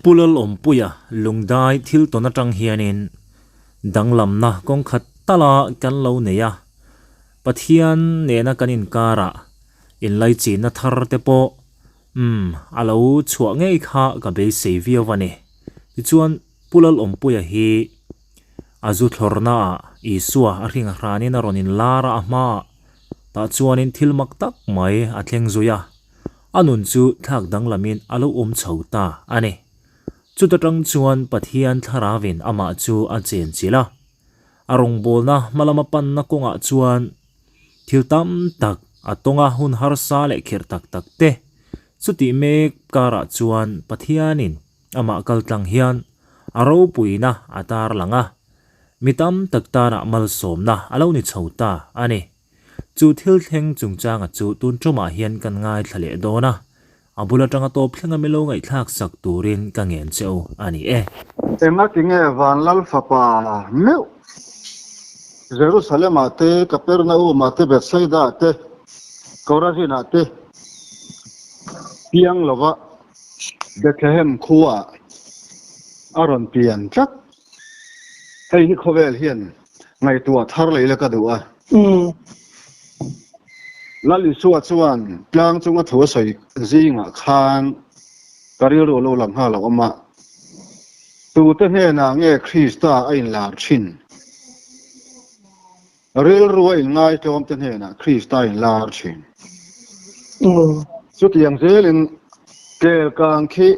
Pu Lalawmpuia lungdai thil tawn atang hianin danglamna kawng khat tala kan lo nei a, Pathian nena kan inkarah inlaichinna thar te pawh umm a lo chhuah ngei kha ka beisei viau a ni. Tichuan Pu Lalawmpuia hi a zu thlawrnaah Isua a hring a hranin a rawn inlar a, a hmaah tah chuanin thil mak tak mai a thleng zui a, a nun chu thlak danglamin a lo awm chho ta a ni. Chuta tang chuan Pathian thlarauin amah chu a chenchilh a, a rawngbawlna hmalama panna kawngah chuan thil tam tak a tawnga hun harsa leh khirh tak tak te chutih mek karah chuan Pathianin Amah kaltlang hian a ropuina a tarlang a, mi tam tak tanah malsawmna a lo ni chho ta a ni. Chu thil thleng chungchanga chu tun tumah hian kan ngaithla leh dawn a, a bul atanga tawp thlenga milo ngaihthlak sak turin ka ngen che u a ni e. Engati nge Vanlal Fapa meuh Jerusalem-ah te, Kapernaum-ah te, Bethsaida-ah te, Korazin-ah te piang lova Bethlehem khuaah a rawn pian tlat. Hei hi khawvel hian ngaihtuah thar leh ila ka duh a. Lal Isua chuan tlang chunga thu a sawi zingah khan ka rilru a lo lang nghal a awm a, Tute hnenah nge Krista a inlar thin? Rilru a inngaihtlawmte hnenah Krista a inlar thin. Chutiang zelin kel kang khi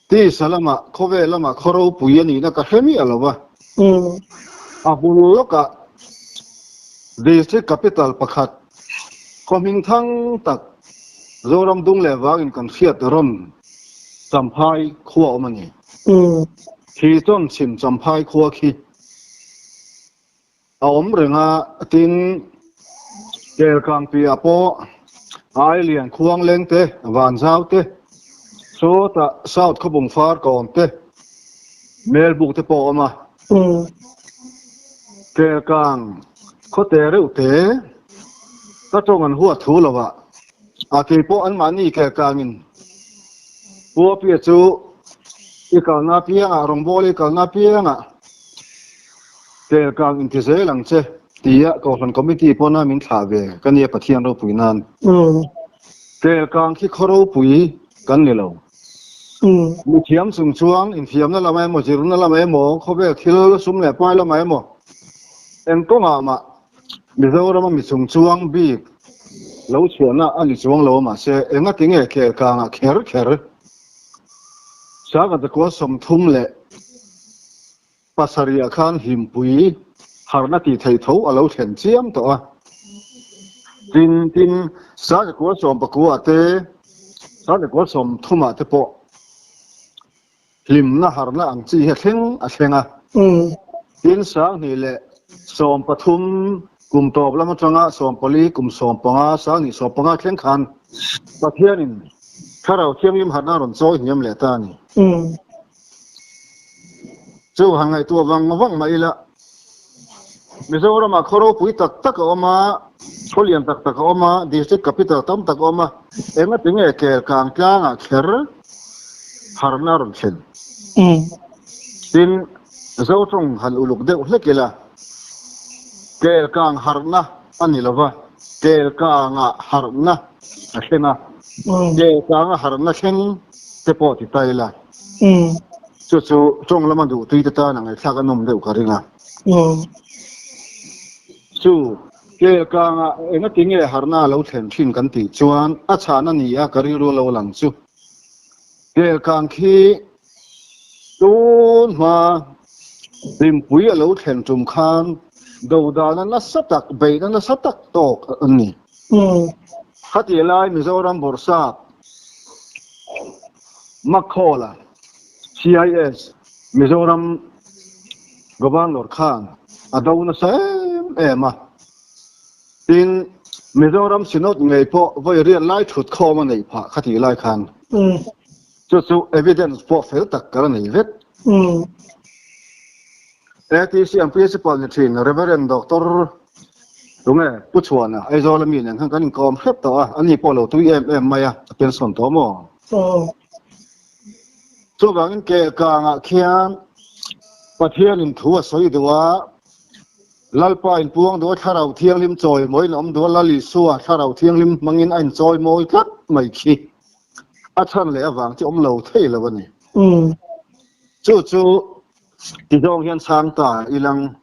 tisa lamah, khawvel lamah khaw ropui a nihna ka hre miah lo va. A bul lawkah District Capital pakhat khaw hming thang tak Zoram dung leh vangin kan hriat rawn Champhai khua awm a ni. Khi chuan chhim Champhai khua khi A awm reng a, tin, Kelkang piah pawh Ailian khuang leng te, Vanzau te, sawtah South Khawbung far kawm te, Melbuk te pawh a awm a. Kelkang khawte reuh te ka tawng an huat thu lo a, a kei pawh anmahni Kelkangin Puapia chu i kalna apiangah, rawngbawl i kalna apiangah, Kelkang inti zel ang che tia Kohhran Committee pawna min thlah ve ka nia Pathian ropui nan. Kelkang khi khaw ropui kan ni lo. Mithiam chung chuang inthiamna lamah emaw, zirna lamah emaw, khawvel thil sum leh pai lamah emaw eng kawngah mah Mizorama mi chung chuang bik lo chhuahna a ni chuang lo a mahse engati nge Kelkangah kher kher Sangkhat 37 khan hlimpui harna tih theih tho a lo thlen chiam tawh a. Tin, tin, 1919 te, 1930 te pawh hlimna harna ang chi hi a thleng a thleng a. Tin, 2013 kum tawp lam atanga 14 kum 15, 2015 thleng khan Pathianin Thlarau Thianghlim harna a rawn chawi hniam leh ta a ni. Chu han ngaihtuah vang vang mah ila, Mizoramah khaw ropui tak tak a awm a, khaw lian tak tak a awm a, district capital tam tak a awm a, engati nge kel kang tlangah kher harna a rawn thlen? Tin, Zotawng han uluk deuh hlek ila, kel kang harna a ni lova, kel kangah harna a thleng a, kel kanga harna thleng te pawh ti ta ila. Chu chu tawng lama duh tui te tan a ngaihthlak a nawm deuh ka ring a. Chu kel kanga engati nge harna a lo thlen thin kan tih chuan a chhan a ni a ka rilru lo lang chu. Kel kang khi tun hma hlimpui a lo thlen tum khan dodalna nasa tak, beihna nasa tak tawk a ni. Khatih lai Mizoram Bawrhsap Makhawla, CIS, Mizoram Governor khan a do nasa em em a. Tin, Mizoram Synod ngei pawh vawi riat lai thut khawm a neih phah khatih lai khan. Chu chu evidence pawh fel tak ka la nei vek. ATC ang Principal ni thin Reverend Doctor Tunge Pu Chhuana Aizawl ami nen khan kan inkawm hrep tawh a, ani pawh lo tui em em mai a, a pension tawh maw? Chuvangin Kelkangah khian Pathianin thu a sawi duh a, Lalpa inpuang duh a, Thlarau Thianghlim chawimawiin a awm duh a, Lal Isua Thlarau Thianghlim hmangin a inchawimawi tlat mai khi a chhan leh avang chu awm lo thei lo a ni. Chu chu tizawng hian chhang ta ilang.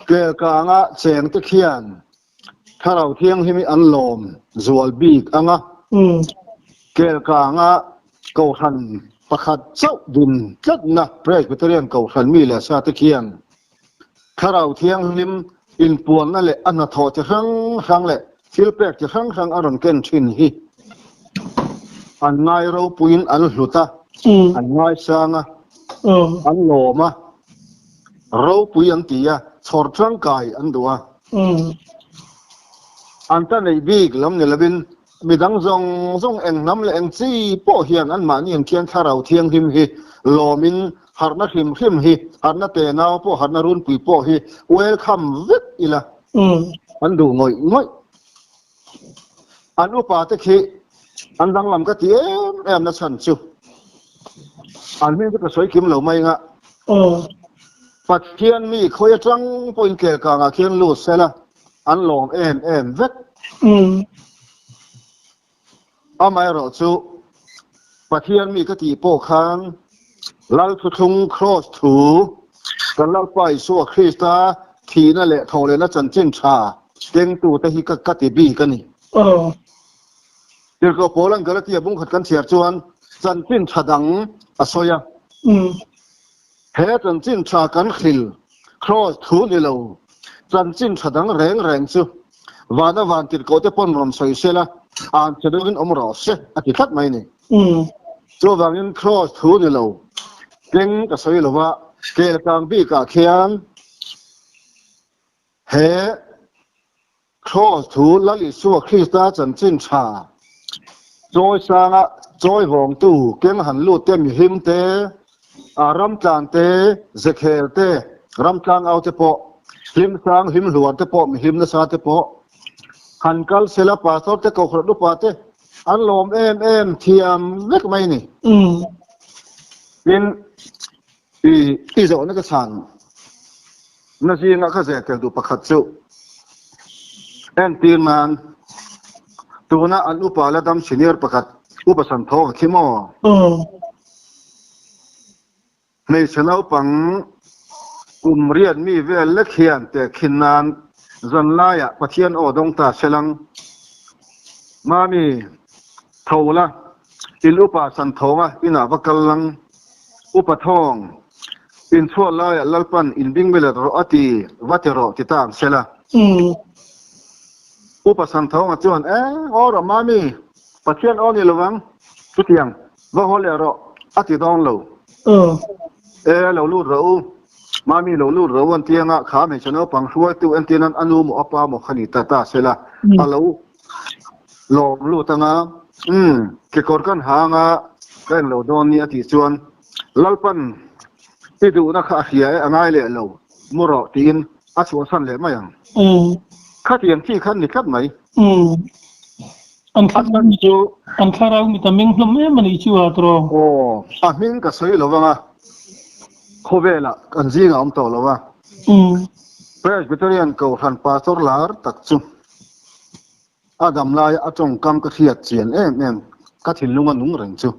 Kelkanga chengte khian Thlarau Thianghlim hi an lawm zual bik ang a. Kelkanga Kohhran pakhat chauh din tlatna Presbyterian Kohhran mi leh sate khian Thlarau Thianghlim inpuanna leh a hnathawh chi hrang hrang leh thil pek chi hrang hrang a rawn ken thin hi an ngai ropuiin an hlut a, an ngaisang a, an lawm a. Ropui an ti a, chhawr tangkai an duh a. An ta neih bik lam ni lovin midang zawng zawng eng hnam leh eng chi pawh hian anmahni an thian thlarau thianghlim hi lawmin harhna hrim hrim hi, harhna tenau pawh, harhna runpui pawh hi welcome vek ila an duh ngawih ngawih. An upa te khi an danglam ka ti em em na chhan chu an hming chu ka sawi kim lo mai anga Pathian mi khawi atang pawhin kelkangah khian lut sela an lawm em em vek. Amaherawh chu Pathian mi ka tih pawh khan Lal thuthlung Kraws thu kan Lalpa Isua Krista thihna leh thawhlehna chanchin tha kengtute hi ka ti bik a ni. Tirhkoh Paula'n Galatia bungkhat kan chhiar chuan chanchin tha dang a sawi a. He chanchin tha kan hril Kraws thu ni lo chanchin tha dang reng reng chu vana van tirhkoh te pawn rawn sawi sela an che deuhin awm rawh se a ti tlat mai a ni. Chuvangin Kraws thu ni lo keng ka sawi lo va, kelkang bikah khian he Kraws thu Lal Isua Krista chanchin tha chawi sanga chawi vawngtu keng han lut te mihlim te, ramtlan te, zekhel te, ramtlang au te pawh, hlim sang hlim hluar te pawh, mihlim nasa te pawh han kal sela pastor te kohhran upa te an lawm em em thiam vek mai a ni. Tin, I zawhna ka chhan na zinga ka zeh tel duh pakhat chu entir nan tuna an upa la dam senior pakhat upa Santho ka khi maw? Hmeichhe naupang kum riat mi vel lek hian tehkhin nan zanlaiah Pathian aw dawng ta selang. Mami, tho la, in upa Santhawnga inah va kal lang. Upa thawng, inchhuah laiah Lalpan inbingmilet rawh a ti, va ti rawh ti ta ang sela. Upa Santhawnga chuan, E, aw rawh Mami, Pathian aw ni lovang, chutiang, va haw leh rawh, a ti dawn lo. E, lo lut rawh u, Mami lo lut rawh u an ti anga, kha hmeichhe naupang hruaitu entir nan a nu maw a pa maw kha ni ta ta sela, a lo Lawm lut anga, Umm, kekawr kan ha anga ka en lo dawn ni a tih chuan Lalpan i duhna kha a hria e, a ngai leh lo, mu rawh tiin a chhuahsan leh mai ang. Khatiang chi khan ni tlat mai. An thlarau chu an thlarau mit a meng hlawm em a nih chu a tawh. Aw, a hming ka sawi lo anga khawvelah kan zingah a awm tawh lo a. Presbyterian Kohhran Pastor lar tak chu a dam laia a tawngkam ka hriat chian em em ka thinlung a nung reng chu.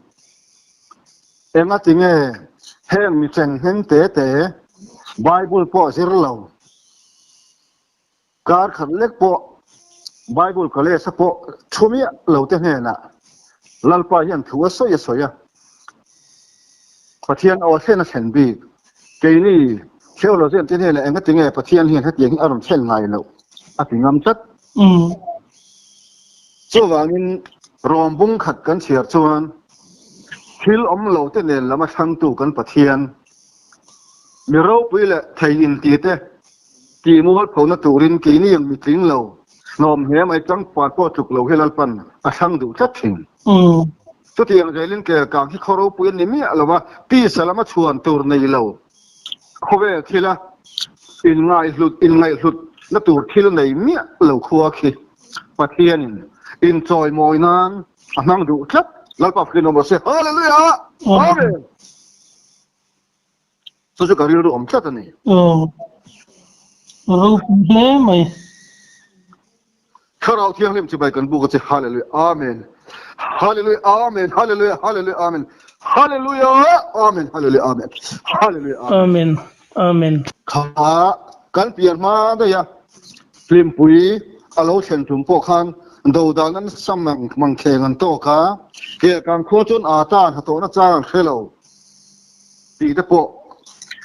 Enga tinge heng mi cheng hneng te te Bible pawh zir lo, kar khat lek pawh Bible college a pawh thu miah lo te hnenah Lalpa hian thu a sawi a sawi a. Pathian aw thlen a thlen bik. Keini theologian te hnenah enga tinge Pathian hian hetiang hi a rawn thlen ngai loh a ti ngam tlat. Chuvangin rawm bung khat kan chhiar chuan thil awm lo te nen lam a thlangtu kan Pathian mi ropui leh thei inti te tih mualphona turin keini ang mitling lo hnawm hle mai changpat pawh tluk lo hi Lalpan a thlang duh tlat thin. Chutiang zelin kelkang hi khaw ropui a ni miah lo a, tisa lama chhuan tur nei lo, khawvel thila inngaihhlut inngaihhlut na tur thil nei miah lo khua khi Pathianin inchawimawi nan a hmang duh tlat. Lalpa fakin awm rawh se. Hallelujah! Amen! Chu chu ka rilru awm tlat a ni. Aw. Ropui hle mai. Thlarau Thianghlim chibai kan buk a che. Hallelujah! Amen! Hallelujah! Amen! Hallelujah! Hallelujah! Amen! Hallelujah! Amen! Hallelujah! Amen! Hallelujah! Amen! Amen! Kha kan pian hma daih a, Hlimpui a lo thlen tum pawh khan dodan an sam mangthleng an tawk a, Kelkang khua chuan aa tan hnathawhna chang an hre lo tih te pawh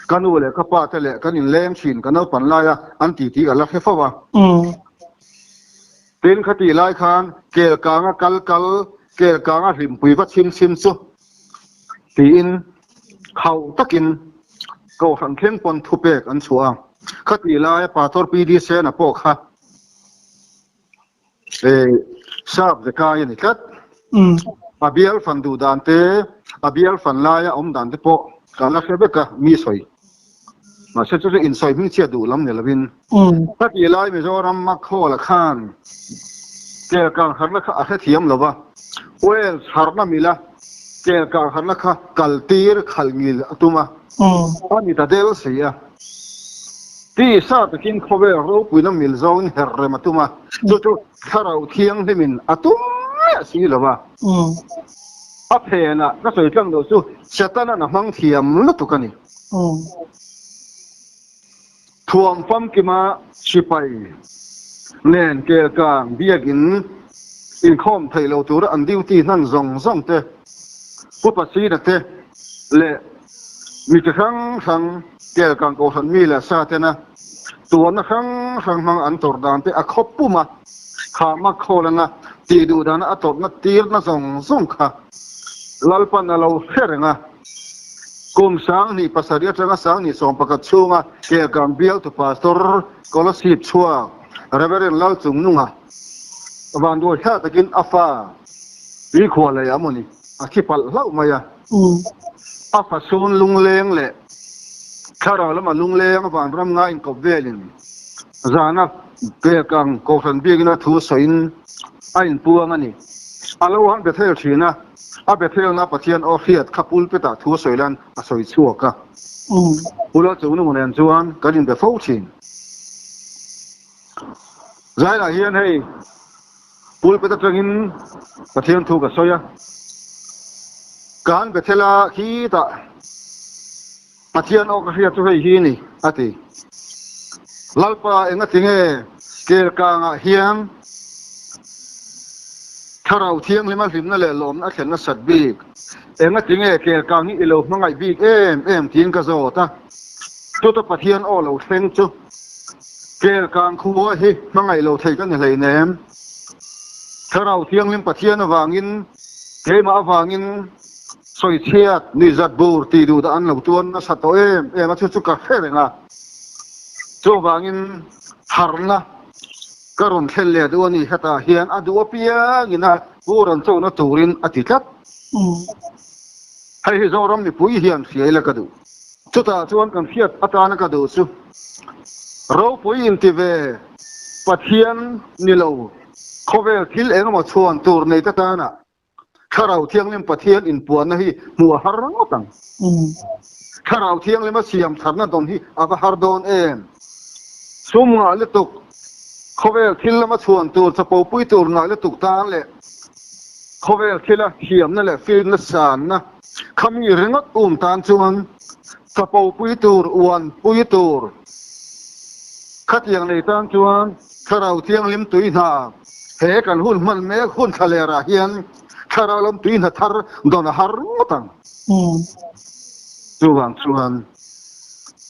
ka nu leh ka pa te leh kan inleng thin ka naupan laia an titi ka la hre fo a. Tin, khatih lai khan Kelkanga kal kal, Kelkanga Hlimpui va chim chim chu tiin khauh takin Kohhran thleng pawn thupek an chhuah a. Khatih laia Pastor PD Sena pawh kha Sap zekai a ni tlat. A bial fan duh dan te, a bial fan laia awm dan te pawh ka la hre vek a, mi sawi. Mahse chu chu insawi hmingchhiat duh lam ni lovin. Khatih lai Mizoram Makhawla khan Kelkang harna kha a hrethiam lo va, Wales harna mila Kelkang harna kha kaltir khalh ngil a tum a, a ni ta del si a. Tisa takin khawvel ropuina mil zawngin her rem a tum a, chu chu Thlarau Thianghlimin a tum miah si lo va. A phenah ka sawi tlang loh chu Setana'n a hmang thiam lutuk a ni. Thuam famkima sipai nen Kelkang biakin inkhawm theih lo tura an duty hnan zawng zawng te, Pu Pasina te leh mi chi hrang hrang Kelkang Kohhran mi leh sa tena tuanna hrang hrang hmang an tawrh dan te a khawp pum a, khama khawl anga tih duh dana a tawrhna tirna zawng zawng kha Lalpan a lo hre reng a. Kum 27 atanga 21 chhunga Kelkang bialtu Pastor Kolasib chhuak Reverend Lalchungnunga vanduai hla takin a fa tuikhua lei a mawni a thi palh hlauh mai a. A fa sun lungleng leh thlarau lama lungleng vanram nga inkawp velin zana Kelkang Kohhran biakina thu sawiin a inpuang a ni. A lo han Bethel thin a. A Bethelna Pathian aw hriat kha pulpit-ah thu a sawi lan a sawi chhuak a. Pu Lalchungnunga nen chuan kan inbe fo thin. Zainah hian hei pulpit atangin Pathian thu ka sawi a. Kan Bethela khitah Pathian aw ka hriat chu hei hi ni, a ti. Lalpa engatinge Kelkangah hian Thlarau Thianghlima hlimna leh lawmna a thlen nasat bik? Engatinge Kelkang hi i lo hmangaih bik em em tiin ka zawt a. Chuta Pathian aw lo thleng chu Kelkang khua hi hmangaih lo thei ka ni hleinem. Thlarau Thianghlim Pathian avangin, keimah avangin, Sawichhiat ni zat bur tih duh dah an lo tuan nasa tawh em em a, chu chu ka hre reng a. Chuvangin harhna ka rawn thlen leh duh a ni, hetah hian a duh apiangin a bur an chona turin a ti tlat. Hei hi Zoram mipui hian hria ila ka duh. Chutah chuan kan hriat atana ka duh chu ropui inti ve Pathian ni lo khawvel thil engemaw chhuan tur nei te tana Thlarau Thianghlim Pathian inpuanna hi hmuh a har ngawt ang. Thlarau Thianghlima siam tharna dawn hi a va har dawn em? Sum ngah lutuk, khawvel thil lama chhuan tur, chapo pui tur ngah lutuk tan leh khawvel thila thiamna leh filna sanna khami ringawt um tan chuan chapo pui tur, uan pui tur khatiang nei tan chuan Thlarau Thianghlim tui hna he kan hun hman mek hun thla lerah hian thlarau lam tui hna thar dawn a har ngawt ang. Chuvang chuan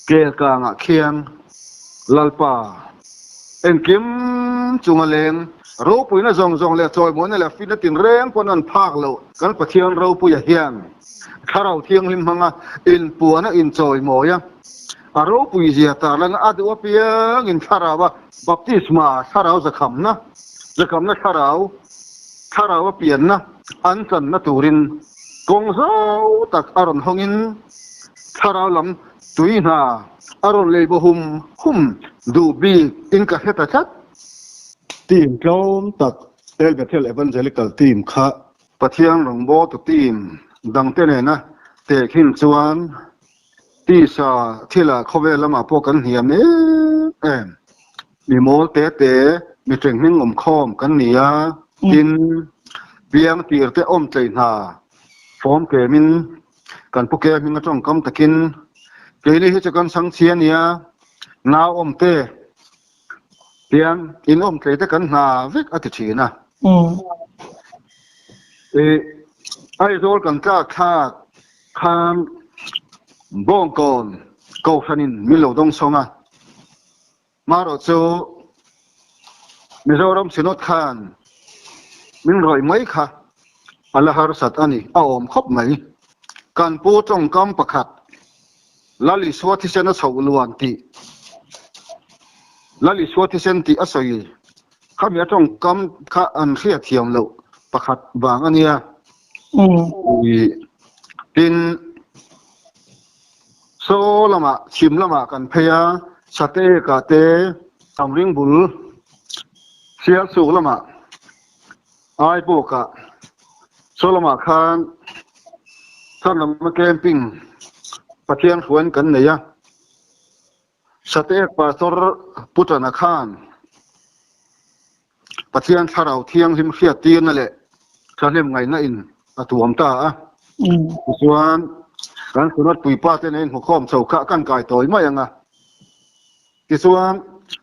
Kelkangah khian Lalpa engkim chunga leng ropuina zawng zawng leh chawimawina leh finna tinreng pawn an phak loh kan Pathian ropuia hian Thlarau Thianghlim hmanga inpuana inchawimawi a, A ropui zia tarlan a duh apiangin thlarau a baptisma, thlarau zakhamna, zakhamna thlarau, thlarau a pianna an channa turin kawng zau tak a rawn hawngin thlarau lam tui hna a rawn lei baw hum hum duh bik in ka hre ta tlat. Team tlawm tak El Bethel Evangelical Team kha. Pathian rawngbawltu team dangte nena tehkhin chuan tisa thila khawvel lamah pawh kan hniam em em. Mi mawl te te, mi ṭenghming awmkhawm kan ni a, tin, piang tir te awm tlei hna fawm kemin kan pu ke hming aṭawng kam takin keini hi chu kan chhangchhi a nia, nau awm te piang in awm tlei te kan hna vek a ti ṭhin a. Aizawl kan tlak thlak khan Bawngkawn Kohhranin min lo dawngsawng a. Marawh chu Mizoram Synod khan min rawih mai kha a la harsat a ni, a awm khawp mai. Kan pu tawngkam pakhat, Lal Isua thisen a chhoh luan tih, Lal Isua thisen tih a sawi khami a tawngkam kha an hriatthiam loh pakhat vang a nia. Tin. Saw lamah chhim lamah kan phei a, Sate kah te Samring bul Sialsuk lamah Aipawkah saw lamah khan Chhanlama camping Pathian hruain kan nei a, Sateek Pastor Pu Tana khan Pathian Thlarau Thianghlim hriattirna leh thahnem ngaihna in a tuam ta a. Tichuan, kan Synod puipa te nen hmukhawm chho kha kan kai tawi mai ang a. Tichuan,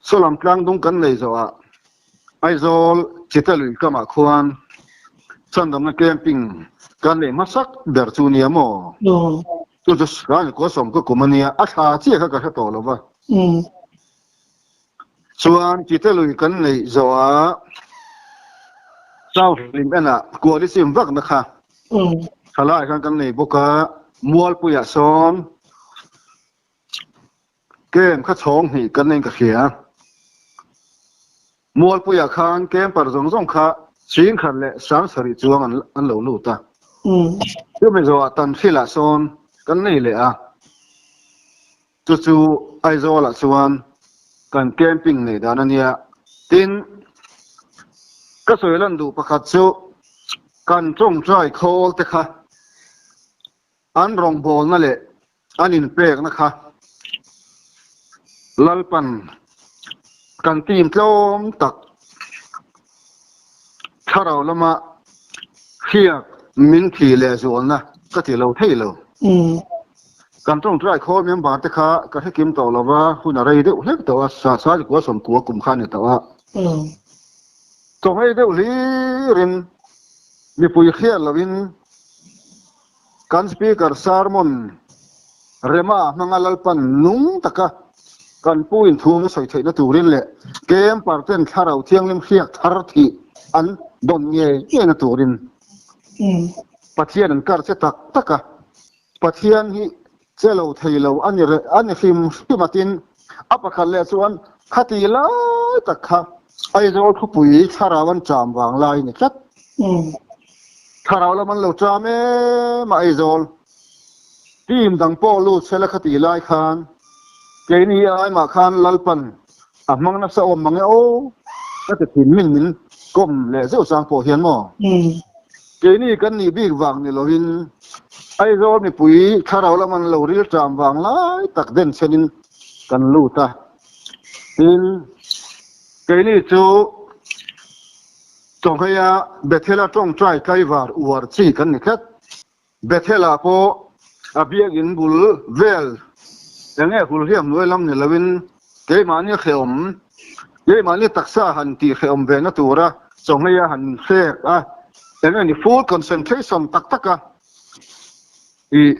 Sawlam tlangdung kan nei zawhah Aizawl Chita lui kamah khuan Chhandamna Camping kan neih hmasak ber chu nia maw? Chu chu Ralkua sawmkua kum a nia, a thla chiah kha ka hre tawh lo va. Chuan Chite lui kan neih zawhah South lim enah kualisim vakna kha thalai khan kan nei bawk a, Mualpuiah sawn camp kha chhawng hnih kan nei in ka hria. Mualpuiah khan camper zawng zawng kha Singkhat leh Sangsarih chuang an lo lut a. Chumi zawhah Tanhrilah sawn kan nei leh a. Chu chu Aizawlah chuan kan camping nei dan a nia. Tin, ka sawi lan duh pakhat chu kan tawngtai khawl te kha an rawngbawlna leh an inpekna kha Lalpan kan team tlawm tak thlarau lama hriak min thih leh zualna ka ti lo thei lo. Kan tawngtai khawl member te kha ka hre kim tawh lo va, hun a rei deuh hlek tawh a, sa sa kua sawmkua kum kha a ni tawh a. Chawnghei deuh hlirin mipui hriat loin kan Speaker sermon rema hmanga Lalpan nung taka kan pu inthum sawi theihna turin leh camper ten thlarau thianghlim hriak thar thih an dawn ngei ngeina turin Pathian an kar che tak tak a. Pathian hi che lo thei lo a ni reh a ni hrim hrim a tin a pakhat leh chuan khati lai tak kha Aizawl khawpui thlarau an cham vang lai a ni tlat. Thlarau lam an lo cham em a Aizawl team dang pawh lut sela khati lai khan keini aimah khan Lalpan a hmang nasa awm mang e aw ka ti thin min min kawm leh zeuh chang pawh hian maw keini kan nih bik vang ni lovin Aizawl mipui thlarau lam an lo ril ṭam vang lai tak den chenin kan lut a tin keini chu chawngheia Bethel-a ṭawngṭai tlaivar uar chi kan ni tlat. Bethel-ah pawh a biakinn bul vel eng nge hul hliam hnuai lam ni loin keimahni hrehawm, keimahni taksa han tih hrehawm ve na tura chawhmei a han hrek a, eng nge ni full concentration tak tak a ih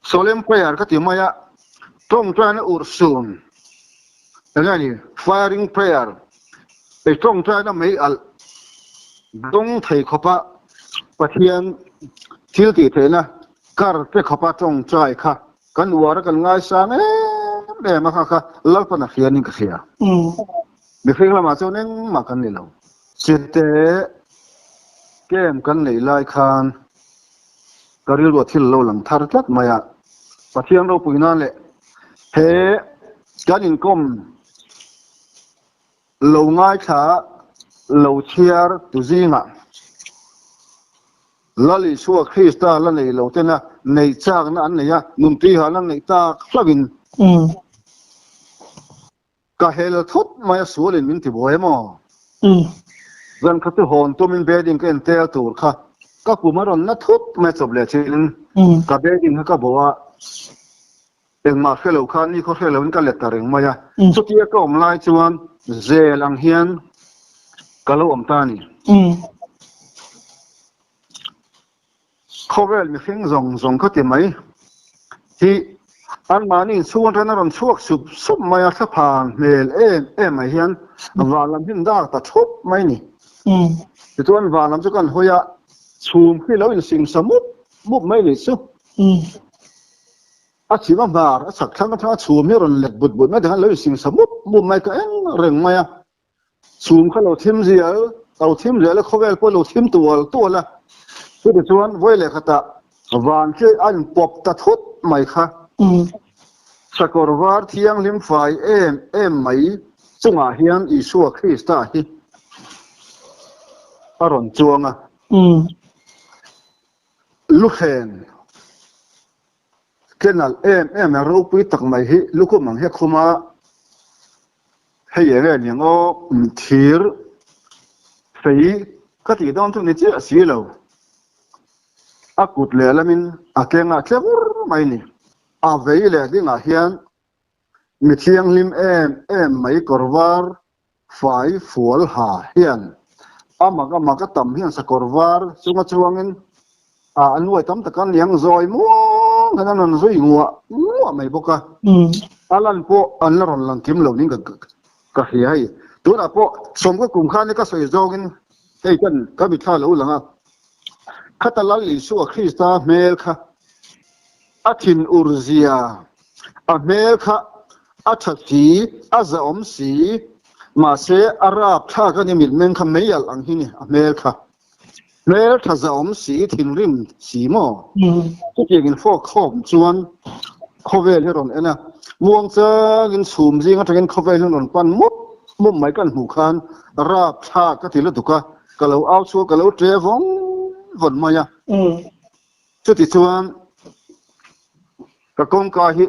solemn prayer ka ti mai a, tawngtaina urhsun eng nge ni firing prayer ei tawngtaina mei alh dawng thei khawpa Pathian thil tih theihna kar te khawpa tawngtai kha kan uar a kan ngaisang em em a kha kha Lalpan a hria ning ka hria. Mihring lamah chuan engmah kan ni lo. Chite camp kan neih lai khan ka rilru a thil lo lang thar tlat mai a, Pathian ropui nan leh he kan inkawm Lo ngaithla lo chhiar tu zingah. Lal Isua Krista la nei lo tena neih chakna an nei a, nuntuihalna an neih tak hlauhin. Ka hel thut mai a sualin min ti buai emaw? Zan kha chu hawn tumin bedding ka en tel tur kha ka kum a rawn na thut mai chawp leh thin. Ka bedding kha ka bawh a, engmah hre lo khan nikhaw hre loin ka let ta reng mai a. Chutia ka awm lai chuan zel ang hian ka lo awm ta a ni. Khawvel mihring zawng zawng ka ti mai hi anmahni inchhung atangin a rawn chhuak sup sup mai a, thlaphan hmel em em mai hian van lam hi an dak ta thup mai a ni. Tichuan van lam chu kan hawi a, chhum khi lo insingsa mup mup mai a nih chu. A chhim a hmar a chhak thlang atanga chhum hi a rawn let but but mai tikhan lo insingsa mup mup mai ka eng reng mai a. Chhum kha lo thim zial, lo thim zial a, khawvel pawh lo thim tual tual a. Chutichuan vawi leh khatah van khi a inpawp ta thut mai kha. Sakawr var thianghlim fai em em mai chungah hian Isua Krista hi a rawn chuang a. Luhleng Ke nalh em em a ropui tak mai hi lukhum ang hi a khum a, hei eng nge niang aw thir fei ka tih dawn chu ni chiah si lo, a kut lehlamin a keng a tle vur mai a ni. A vei leh dingah hian mi thianghlim em em mai kawr var fai fual ha hian a mak a mak a tam hian sakawr var chunga chuangin ah an uai tam tak a niang zawi muang hian an rawn zui nguah nguah mai bawk a, a lan pawh an la rawn lang kim lo niin ka ka hria hei. Tunah pawh sawmkaw kum khan ka sawi zawngin hei kan ka mitthla lo lang a, khata Lal Isua Krista hmel kha a thinur zia a hmel kha a tha si, a zahawm si, mahse a rapthlak a ni mitmeng kha mei alh ang hi ni a hmel kha. Hmel tha zahawm si, thinrim si maw? Chutiang in fawk khawm chuan khawvel hi rawn en a, muang changin chhum zing atangin khawvel hi rawn pan mup mup mai kan hmuh khan rapthlak ka ti lutuk a, ka lo au chhuak ka lo ṭe vawng vawn mai a. Chutichuan ka kawngka hi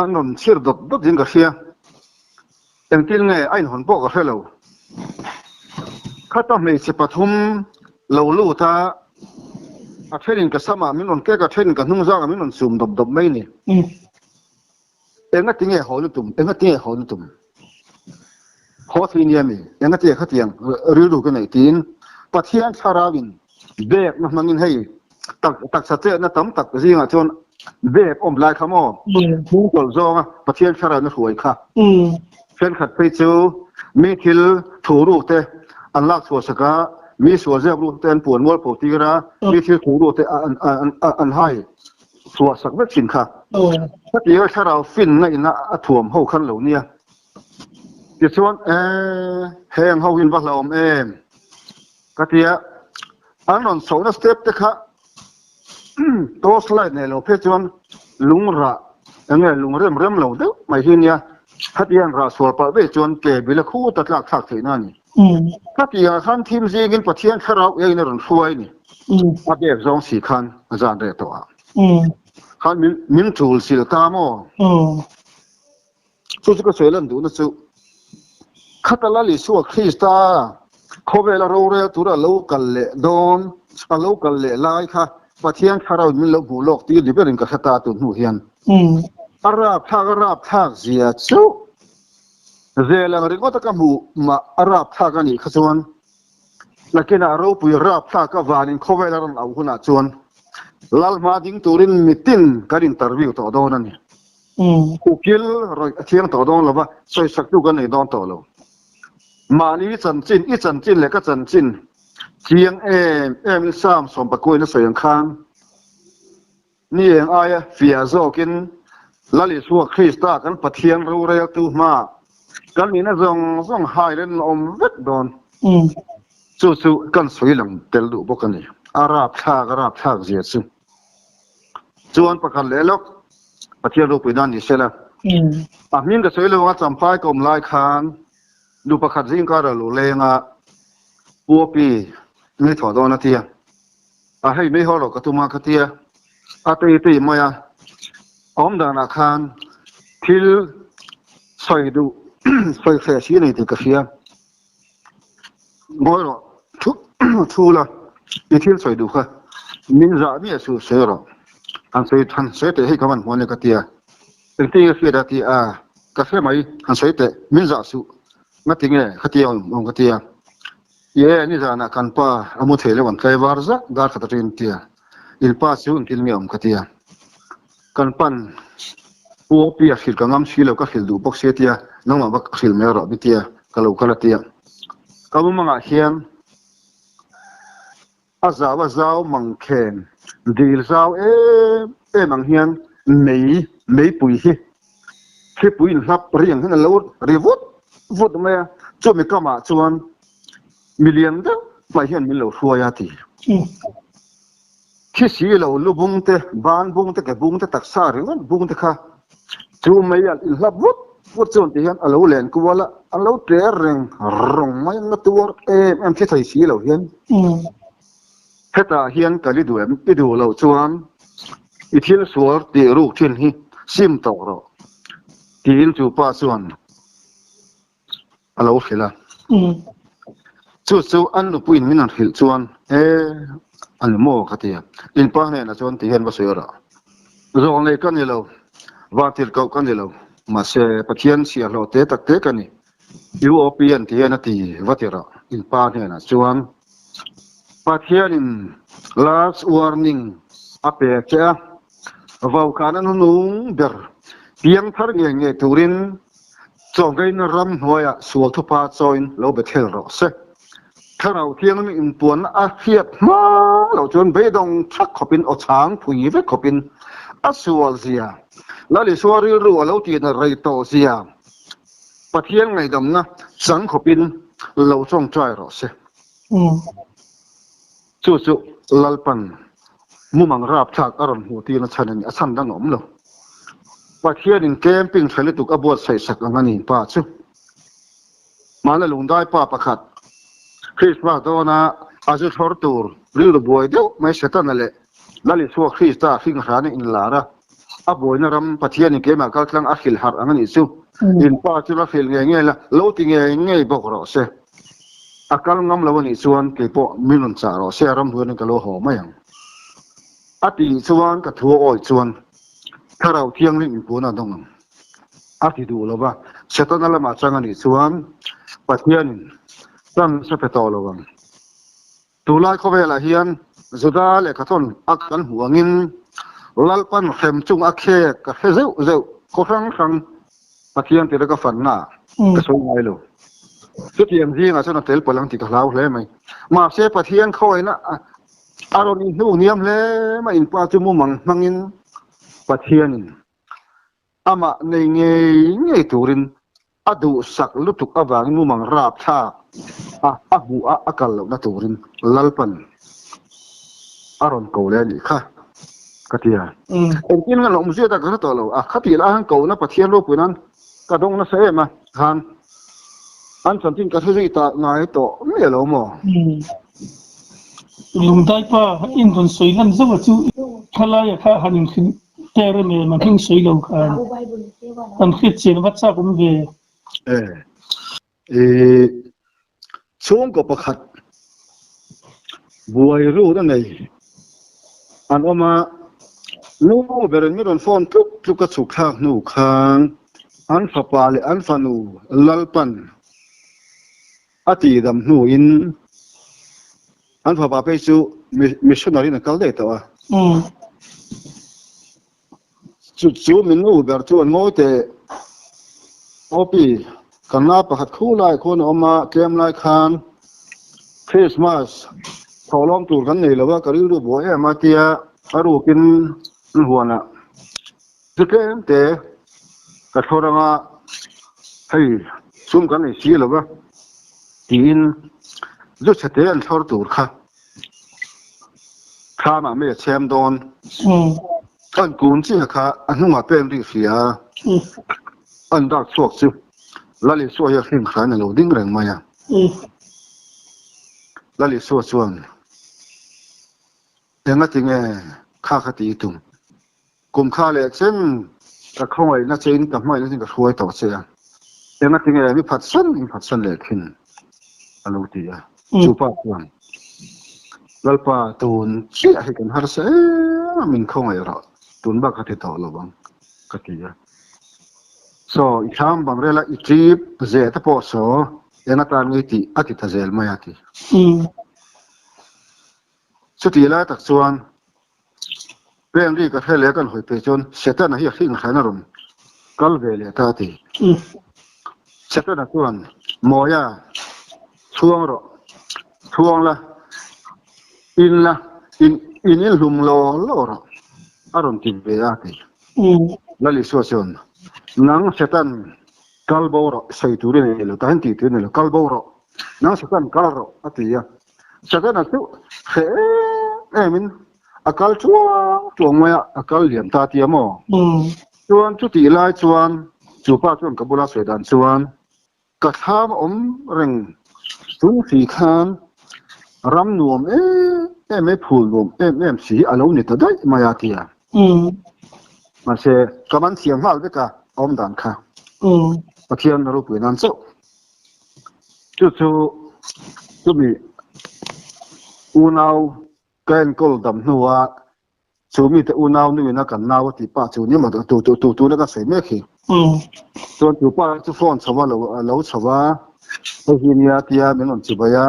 an rawn chhir dawt dawt in ka hria, engtin nge a inhawn pawh ka hre lo. Khata hmeichhe pathum lo lut a, a thenin ka samah min rawn kek a, thenin ka hnung zangah min rawn chum dawp dawp mai a ni. Enga tinge haw na tum? Enga tinge haw na tum? Haw thei nia mi? Enga tinge khatiang rilru ka neih tiin Pathian thlarauin bekna hmangin hei tak taksa chetna tam tak zingah chuan bek awm lai kha maw hmung tawlh zawnga Pathian thlarauin a hruai kha. Thenkhat phei chu mi thil thu ruk te an lak chhuah sak a, mi sual ziak ruk te an puan mual pho tir a, mi thil thu ruk te an hai. Chhuah sak vek thin kha. Hetianga thlarau finna ina a thuam ho khan lo nia. Tichuan, ee, heng ho hi in va hlauhawm em? Ka ti a, an rawn chhohna step te kha torch light nei lo phei chuan lung rah eng nge lung rem rem lo deuh mai hi nia. Hetiang rah sual palh vei chuan ke bila khuta tlak thlak theihna a ni. Khatiangah khan thim zingin Pathian thlarau eiin a rawn hruai ni. A bek zawng si khan a zan reh tawh a. Khan min tul sil ta maw? Chu chu ka sawi lan duhna chu khata Lal Isua Krista khawvela rorel tura a lo kal leh dawn, a lo kal leh lai kha Pathian thlarau in min lo hmuh lawk tir ni berin ka hre ta tun hnu hian. A rapthlak a rapthlak zia chu Zel ang ringawt a ka hmuh mah a rapthlak a nih kha chuan nakinah ropui rapthlak avanin khawvel a rawn auh hunah chuan Lal hma ding turin mitin kan interview tawh dawn a ni. Ukil rawih a thiang tawh dawn lova sawisaktu kan nei dawn tawh lo. Mahni chanchin, i chanchin leh ka chanchin chiang em em in Psalm sawmpakuain a sawi ang khan, Ni eng aia fiah zawkin Lal Isua Krista kan Pathian roreltu hmaah kan nihna zawng zawng hairen a awm vek dawn. Chu chu kan sawi lang tel duh bawk a ni. A rapthlak a rapthlak zia chu. Chuan pakhat leh lawk Pathian ropui nan ni sela. A hming ka sawi lo anga champhai ka awm lai khan nu pakhat zingkar a lo leng a, Puapi, ngai thawh dawn a tia. A hei mei haw lo ka tum a ka tia, a tei tei mai a, a awm danah khan thil sawi duh sawi hreh si a nei tih ka hria. Ngawi rawh, thu thu la, i thil sawi duh kha min zah miah suh sawi rawh. Han sawi han sawi teh hei ka hman hmuh a nia ka tia, engtin nge hriat a ti a, ka hre mai, han sawi teh, min zah suh, ngati nge khatia awm awm ka tia. Ye, nizanah kan pa a mu thei lo an tlai var zak dar khat atangin tia, in pa chu engtin nge awm ka tia. Kan pan Pu Opi a hrilh ka ngam si lo ka hrilh duh bawk sia tia, nangmah va hrilh mai rawh mi tia, ka lo kal a tia. Ka mumangah hian a zau a zau mangkheng dil zau em em ang hian mei meipui hi thlipui inhlap ri ang hian a lo ri vut vut mai a, chumi kamah chuan milian deuh mai hian min lo hruai a ti. Thi si lo lu bung te, ban bung te, ke bung te, taksa ringawt bung te kha chu mei a inhlap vut vut chuan ti hian a lo len kual a, an lo tler reng rawng mai an la tuar em em thi thei si lo hian. Hetah hian kal i duh em? I duh loh chuan i thil sual tih ruk thin hi sim tawh rawh tiin chu pa chuan a lo hrilh a. Chu chu an nupuiin min rawn hrilh chuan, E, a ni maw? ka ti a. In pa hnenah chuan ti hian va sawi rawh. Zawng nei ka ni lo, vantir koh ka ni lo, mahse Pathian chhiahhlawh te tak te ka ni. UOP an ti hian a ti va ti rawh. In pa hnenah chuan Pathianin last warning a pe che a, vaukhana hnunung ber piangthar ngei ngei turin Chawngkeina ram hnuaiah sual thupa chawiin lo be thel rawh se. Thlarau Thianghlim inpuanna a hriat hma loh chuan beidawng thak khawpin aw chhang phui vek khawpin a sual zia, Lal Isua rilru a lo tihna rei tawh zia Pathian ngaihdamna chang khawpin lo tawngtai rawh se. Chu chu Lalpan mumang rapthlak a rawn hmuh tirna chhan a ni, a chhan dang a awm lo. Pathianin camping tha lutuk a buatsaih sak ang a ni pa chu. Hmana lungdai pa pakhat Christmas dawna a zu thlawr tur rilru buai deuh mai Setana leh Lal Isua Krista hringhran a inlar a, a buaina ram Pathianin keimah kaltlang a hrilh harh ang a nih chu. In pa chu la hrilh ngei ngei la, lo ti ngei ngei bawk rawh se. A kal ngam lo a nih chuan kei pawh min rawn chah rawh se, a ram hnuaiin ka lo haw mai ang. A tih chuan ka thu a awi chuan Thlarau Thianghlim inpuan a dawng ang. A ti duh lo va, Setana lamah chang a nih chuan Pathianin chance a pe tawh lo ang. Tunlai khawvelah hian Juda lehkhathawn a kan hmuh angin Lalpan hrem chung a khek ka hre zeuh zeuh khaw hrang hrang Pathian tira ka fanna ah ka sawi ngai lo. Chutiang zingah chuan a tel palh ang tih ka hlau hle mai. Mahse Pathian khawiahna a rawn inhnuk hniam hle mai inpa chu mumang hmangin Pathianin amah nei ngei ngei turin a duhsak lutuk avangin mumang rapthlak a a hmuh a a kal lohna turin Lalpan a rawn ko leh a nih kha ka ti a. Engtin nge lawm zia ta ka hre tawh lo a, khatih lai han kohna Pathian ropui nan ka dawng nasa em a khan an chanchin ka hre zui ta ngai tawh miah lo maw? Lungdai pa in rawn sawi lan zauh a chu thalai a kha han inhrilh Ter em em a hming sawi lo khan kan hriat chian va chak awm ve. E i chhungkaw pakhat buai rut a nei an awm a, nu berin mi rawn phone tluk tluk a chhuk thlak hnu khan an fapa leh an fanu Lalpan a tihdam hnuin An fapa phei chu missionary in a kal daih tawh a. Chu chu min nu ber chu an ngawi teh. Opi, kan la pakhat khu lai khuan a awm a, tlem lai khan Christmas thawhlawm tur kan nei lo a, ka rilru buai em a tia a rukin an huanah chu tlem te ka thlawr anga hei sum kan nei si lo va tiin zu chhe te an thlawr tur kha thlamah mei a chhem dawn an kun chiah kha a hnungah pen rih hria an dak chhuak chu Lal Isua hi a hlim hran a lo ding reng mai a Lal Isua chuan. Engatinge kha kha tih i tum? Kum kha leh chen ka khawngaihna chein ka hmangaihna chein ka hruai tawh che a, engatinge mi phatsan min phatsan leh thin? a lo ti a. Chu pa chuan, Lalpa, tun chiah hi kan harsa em a, min khawngaih rawh, tun bak ka ti tawh lo ang, ka ti a. Saw, i thlam bang rela i trip ze te pawh saw eng atan nge i tih a ti ta zel mai a ti. Chutih lai tak chuan Pen ri ka hre leh kan hawi phei chuan Setana hi a hring hran a rawn kal ve leh ta a ti. Setana chuan, Mawia, chhuang rawh, chhuang la, in la, in in inhlum law law rawh, a rawn ti ve a ti. Lal Isua chuan, Nang Setan, kal bo rawh, sawi tur i nei lo, tahin tih tur i nei lo, kal bo rawh, nang Setan kal rawh, a ti a. Setana chu hreh em emin a kal chuang chuang mai a, a kal liam ta tia maw? Chuan chutih lai chuan chu pa chuan ka bula sawi dan chuan ka thlam a awm reng chung si khan ram nuam em em mai, phul nuam em em si a lo ni ta daih mai a tia. Mahse ka man thiam nghal vek a, a awm dan kha. Pathian ropui nan chauh. Chu chu chumi unau ka enkawl dam hnua chu mite unau nuin a kan nau a tih pah chu ni maw tu tu tu tuna ka sawi mek hi. Chuan chu pa chu phone chho a lo a lo chho a, hei hi nia tia min rawn chibai a,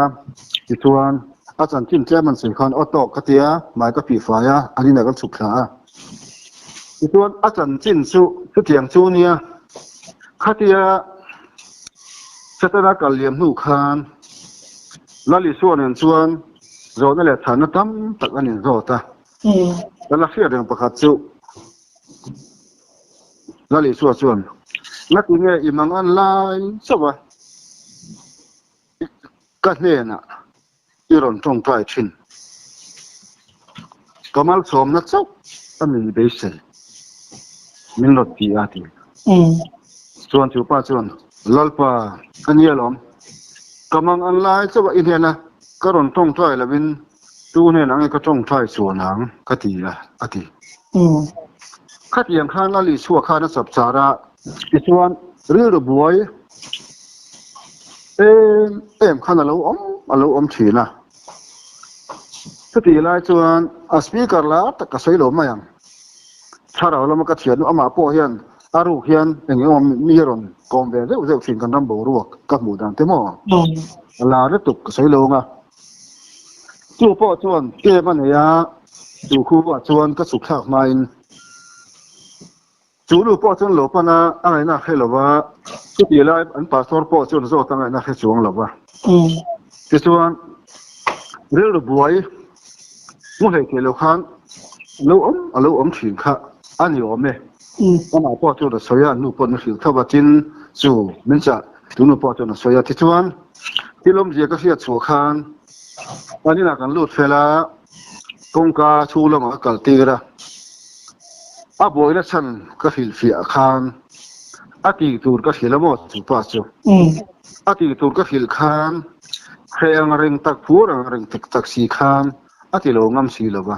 tichuan a chanchin tlem an sawi khan aw tawk ka tia hmai ka fihfai a, an inah kan chhuk thla a. Tichuan a chanchin chu chutiang chu nia khatia Setana kal liam hnu khan Lal Isua nen chuan zawhna leh chhanna tam tak an inzawt a. Kan la hriat reng pakhat chu Lal Isua chuan, Ngatinge i mangan lai chauh a, ka hnenah i rawn tawngtai thin. Ka malsawmna chauh a min beisei, min rawn ti a ti. Chuan chu pa chuan, Lalpa, a nia lawm. Ka mang an lai chauh a i hnena ka rawn tawngtai lovin tu hnenah nge ka tawngtai chuan ang ka ti a, a ti. Khatiang khan Lal Isua khan a chapchar a, tichuan rilru buai em em khan a lo awm a lo awm thin a. Chutih lai chuan a speaker lar tak ka sawi lo mai ang. Thlarau lama ka thian amah pawh hian a ruk hian eng emaw mi a rawn kawm ve zeuh zeuh thin kan ram boruak ka hmuh dan te maw a lar lutuk ka sawi lo ang a. Chu pawh chuan kem a nei a, chu khu ah chuan ka chhuk thlak hmain Chu nu pawh chuan lo pan a, a ngaihna a hre lo va, chutih lai an pastor pawh chuan zawt a ngaihna a hre chuang lo va. Tichuan, rilru buai hmu hlei thei lo khan lo awm a lo awm thin kha a ni awm e. Amah pawh chuan a sawi a, an nu pawh an hrilh tho va, tin chu min chah tu nu pawh chuan a sawi a. Tichuan, thil awmzia ka hriat chhuah khan an inah kan lut fel a, Kawngka chhung lamah ka kal tir a, a buaina chhan ka hrilhfiah khan a tih tur ka hrilh a maw chu pa chu. A tih tur ka hrilh khan hreh ang reng tak phuar ang reng tak tak si khan a ti lo ngam si lo va.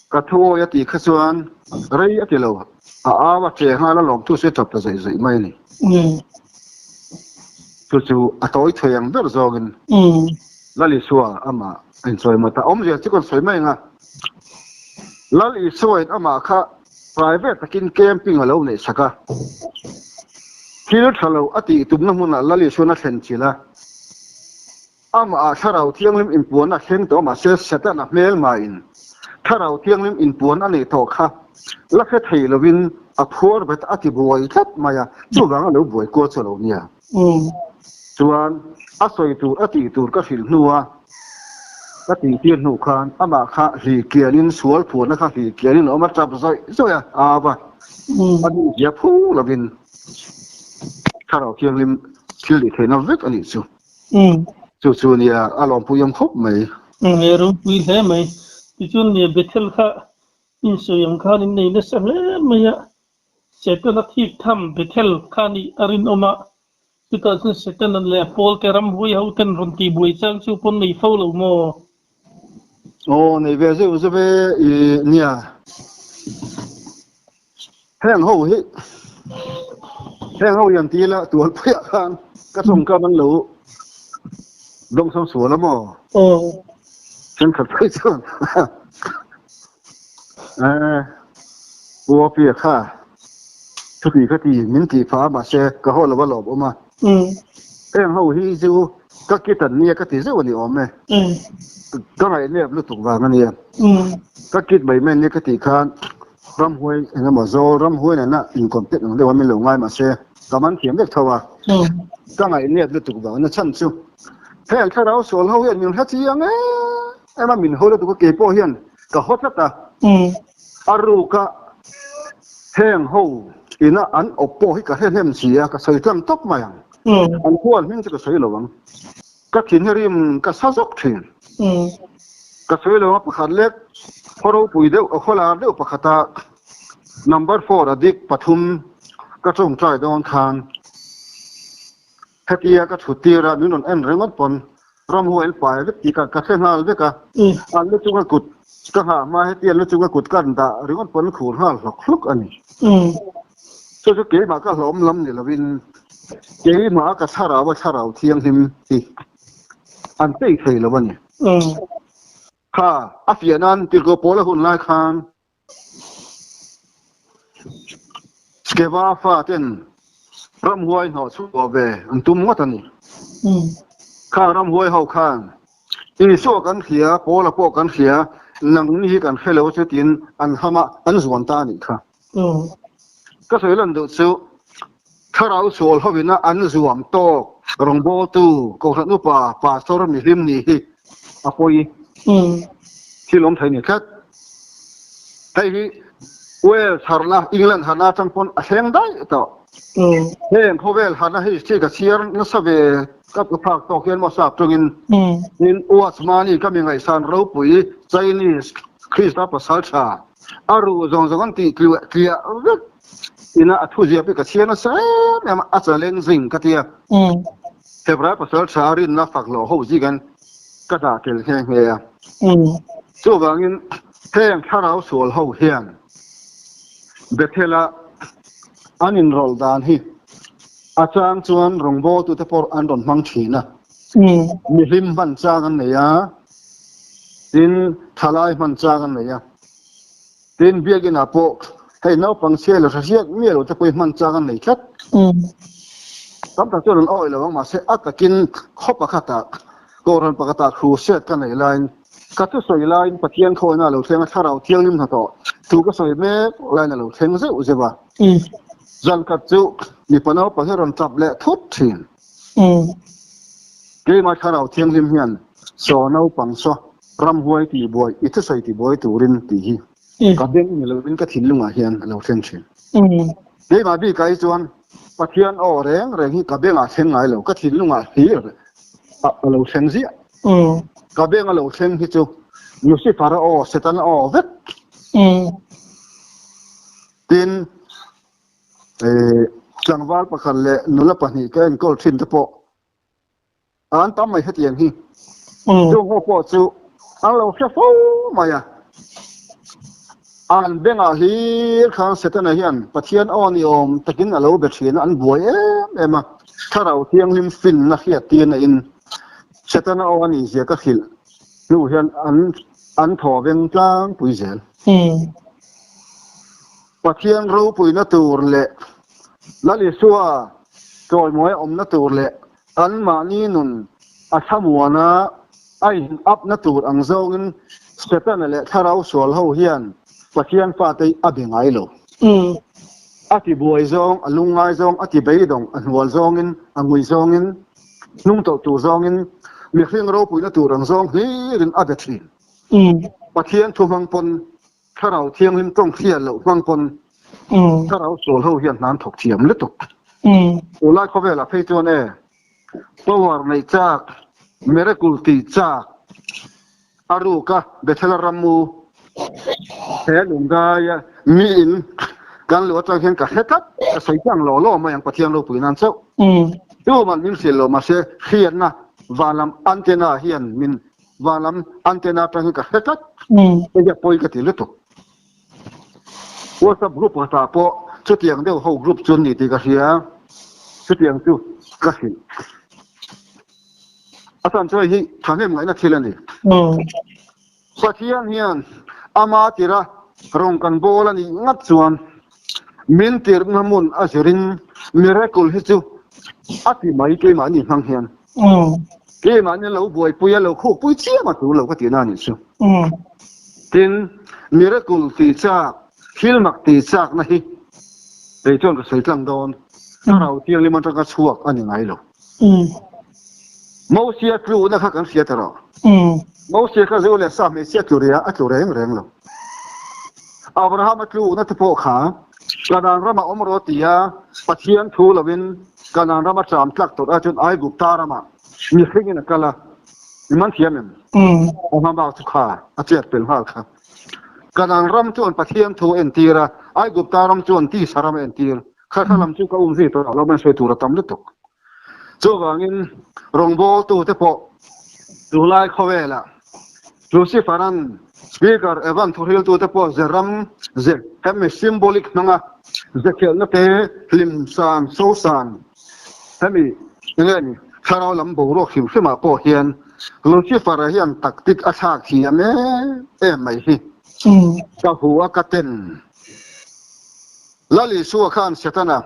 Ka thu awi a tih kha chuan rei a ti lo, a au a che nghal a lawmthu se tap ta zaih zaih mai a ni. Chu chu a tawi thei ang ber zawngin Lal Isua amah a insawi mawt a, awmzia chu kan sawi mai ang a. Lal Isuain amah kha private takin camping a lo neih sak a, thil tha lo a tih tumna hmunah Lal Isuan a thlen chilh a, amah ah Thlarau Thianghlim inpuan a thleng tawh mahse Setana hmelmain Thlarau Thianghlim inpuan a neih tawh kha la hre thei lovin a phuar bet a ti buai tlat mai a, chuvang a lo buai kual chu a lo nia. Chuan a sawi tur a tih tur ka hrilh hnu a, ka tih tir hnu khan amah kha hli kianin sual phuarna kha hli kianin a awm a, tap zawih zawih a, a va a duh zia phu lovin Thlarau Thianghlim thil tih theihna vek a nih chu. Chu chu nia a lawmpui awm khawp mai. Nge ropui hle mai. Tichuan nia Bethel kha insawi ang khan in nei nasa hle mai a, Setana thik tham Bethel kha nih a rinawm a, chutah chuan Setana leh a pawlte ramhuai ho ten rawn tih buai chang chu pawn nei fo lo maw? Aw nei ve zeuh zeuh e i nia. Heng ho hi heng ho hian ti ila tual pui ah khan ka tawngkam an lo dawngsawng sual a maw? Aw. Thenkhat phei chuan eh Pu Apia kha chuti kha ti min tih phah a mahse ka haw lo a lawm awm a. Heng ho hi chu ka kit an nia ka ti zeuh a ni awm e. Ka ngaihnep lutuk vang a nia. Ka kit mai mai nia ka tih khan ramhuai eng emaw zawl ramhuai nena in-contact ang deuh a min lo ngai mahse ka man thiam vek tho a. Ka ngaihnep lutuk vang a nia chhan chu heng thlarau sual ho hian min hre chiang em em a min haw lutuk a keipawh hian ka haw tlat a. A ruka heng ho ina an awp pawh hi ka hre hnem si a, ka sawi tlang tawp mai ang. An khual hming chu ka sawi lo ang. Ka thin hi rim ka sa zawk thin. Ka sawi lo ang pakhat lek khaw ropui deuh a khaw lar deuh pakhata number four a dik pathum ka tawngtai dawn khan Hetia ka thut tir a, min rawn en ringawt pawn ramhuai an pai vek tih ka hre nghal vek a. An lu chunga kut ka nghah hma hetia an lu chunga kut ka an dah ringawt pawn an khur nghal hlawk hlawk a ni. Chu chu keimah ka hlawm lam ni lovin keimah ka thlarau a thlarau thianghlim hi an tei thei lo a ni. Kha a fiah nan tirhkoh pawl a hun lai khan Skeva faten ramhuai hnawh chhuah ve an tum ngawt a ni. Kha ramhuai ho khan Isua kan hria, Paula pawh kan hria, nangni hi kan hre lo chu tiin an ham a, an zuan ta a nih kha. Ka sawi lan duh chu thlarau sual hovina an zuam tawk rawngbawltu Kohhran upa Pastor mihlim nih hi a pawi thil awm thei ni tlat. Hei hi Wales harhna, England harhna atang pawn a thleng daih tawh. Heng khawvel harhna hi chi ka chhiar nasa ve ka phak tawk hian maw sap tawngin tin Watchman-i ka mi ngaihsan ropui Chinese Krista pasal tha a ruh zawng zawng an tih tliah tliah vek ina a thu ziah pawh ka chhiar nasa em em a, a challenging ka tia. Hebrai pasal tha rinna fak loh ho zing an ka dah tel nghe nghe a. Chuvangin heng thlarau sual ho hian Bethel-a an inrawlh dan hi a chang chuan rawngbawltute pawh an rawn hmang thin a, mihlim hman chang an nei a, tin thalai hman chang an nei a, tin biakinah pawh hei naupang chhia leh hre miah lo te pawhin hman chang an nei tlat. Tam tak chuan an awih lo ang mahse a takin khaw pakhatah Kohhran pakhatah crusade ka neih laiin ka thusawi laiin Pathian khawina a lo thleng a, Thlarau Thianghlim hnathawh thu ka sawi mek laiin a lo thleng zeuh zeuh a. Zan khat chu mipa naupang hi a rawn tap leh thut thin. Keimah Thlarau Thianghlim hian saw naupang saw ramhuai tihbuai i thusawi tibuai turin tih hi ka beng ni lovin ka thinlungah hian a lo thleng thin. Keimah bikah hi chuan Pathian aw reng reng hi ka bengah thleng ngai lo, ka thinlungah hlir a lo thleng ziah. Ka beng a lo thleng hi chu Lucifer a aw, Setana aw vek. Tin, tlangval pakhat leh nula pahnih ka enkawl thin te pawh An tam mai hetiang hi. Chung ho pawh chu an lo hre fo mai a. An bengah hlir khan Setana hian Pathian aw ni awm takin a lo be thin a, an buai em em a. Thlarau Thianghlim finna hriat tirna in Setana aw a nih zia ka hrilh hnu hian an an thaw veng tlangpui zel. Pathian ropuina tur leh Lal Isua chawimawi a awmna tur leh Anmahni nun a thlamuan a, a inapna tur ang zawngin Setana leh thlarau sual ho hian Pathian fate hi a be ngai lo. A ti buai zawng, a lungngai zawng, a ti beidawng, a hnual zawngin, a ngui zawngin, hnungtawlh tur zawngin, mihring ropuina tur ang zawng hlirin a be thin. Pathian thu hmang pawn Thlarau Thianghlim tawng hriat loh hmang pawn Thlarau sual ho hian hna an thawk thiam lutuk. Tunlai khawvelah phei chuan e power neih chak, miracle tih chak, a ruka Bethel rammu he lungdaia miin kan luh atang hian ka hre tlat, ka sawi tlang law law mai ang Pathian ropui nan chauh. Tuman min hrilh lo mahse hriatna vanlam antenna hian min. Van lam antenna atang hi ka hre tlat. Hei hi a pawi ka ti lutuk. WhatsApp group pakhatah pawh chutiang deuh ho group chu an ni tih ka hria. Chutiang chu ka hrilh. A chhan chu hei hi thahnem ngaihna thil a ni. Pathian hian ama tira rawng kan bawl a nih ngat chuan min tirhna hmun a zirin miracle hi chu a ti mai keimahni hmang hian. Keimahni lo buaipui a lo khukpui chiam a tur lo ka tihna a nih chu. Tin, miracle tih chak, thil mak tih chakna hi kei chuan ka sawi tlang dawn, Thlarau Thianghlim atanga chhuak a ni ngai lo. Mosia tluhna kha kan hria ta rawh. Mosia kha zu leh sa hmeichhia tlu ria a tlu reng reng lo. Abrahama tluhna te pawh kha Kanaan ramah awm rawh tia Pathian thu lovin Kanaan rama ṭam tlak tawrh ah chuan Aigupta ramah mihringin a kal a, i man thiam em? A hma bak chu kha a chet pel nghal kha. Kanaan ram chuan Pathian thu a entir a, Aigupta ram chuan tisa ram a entir. Kha kha lam chu ka um zui tawh lo, man sawi tur a tam lutuk. Chuvangin rawngbawltute pawh tunlai khawvelah Lucifer-a'n Speaker Evan thuhriltute pawh ze ram ze hemi symbolic hmanga ze khelhna te hlim san so san hemi enge ni thlarau lam boruak hrim hrimah pawh hian Lucifer-a hian tactic a thlak thiam em em mai hi ka hu a ka ten. Lal Isua khan Setana,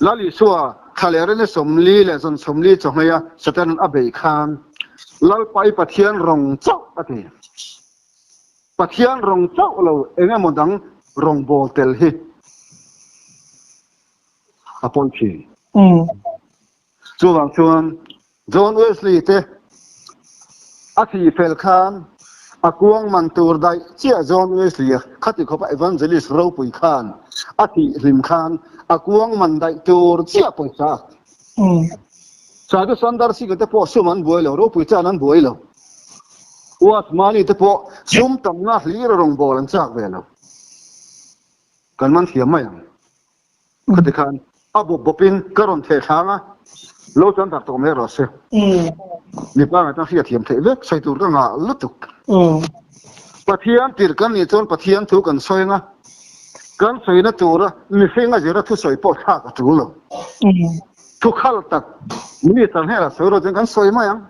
Lal Isua thlalera ni 40 leh zan 40 chawhmei a Setanan a beih khan Lalpa i Pathian rawng chauh a ti. Pathian rawng chauh lo eng emaw dang rawng bawl tel hi a pawi thin. Chuvang chuan John Wesley te a thih fel khan a kuang man tur daih chiah John Wesley a khati khawpa evangelist ropui khan a thih hlim khan a kuang man daih tur chiah pawisa a Sadhu Sundar Singh te pawh sum an buai lo, ropui chan an buai lo. Uasmani te pawh sum tamna hlir a rawngbâwl an châk ve lo. Kan man thiam mai ang. Khati khan a bawp bawpin ka rawn theh thlang a, lo chuan dak tawh mai rawh se. Mipa ngaihtuah hriat thiam theih vek sawi tur ka ngah lutuk. Pathian tirh kan nih chuan Pathian thu kan sawi ang a, kan sawina tura mihring a zira thusawi pawh thlak a tul lo. Thu khal tak minister hnenah sawi rawh chuan kan sawi mai ang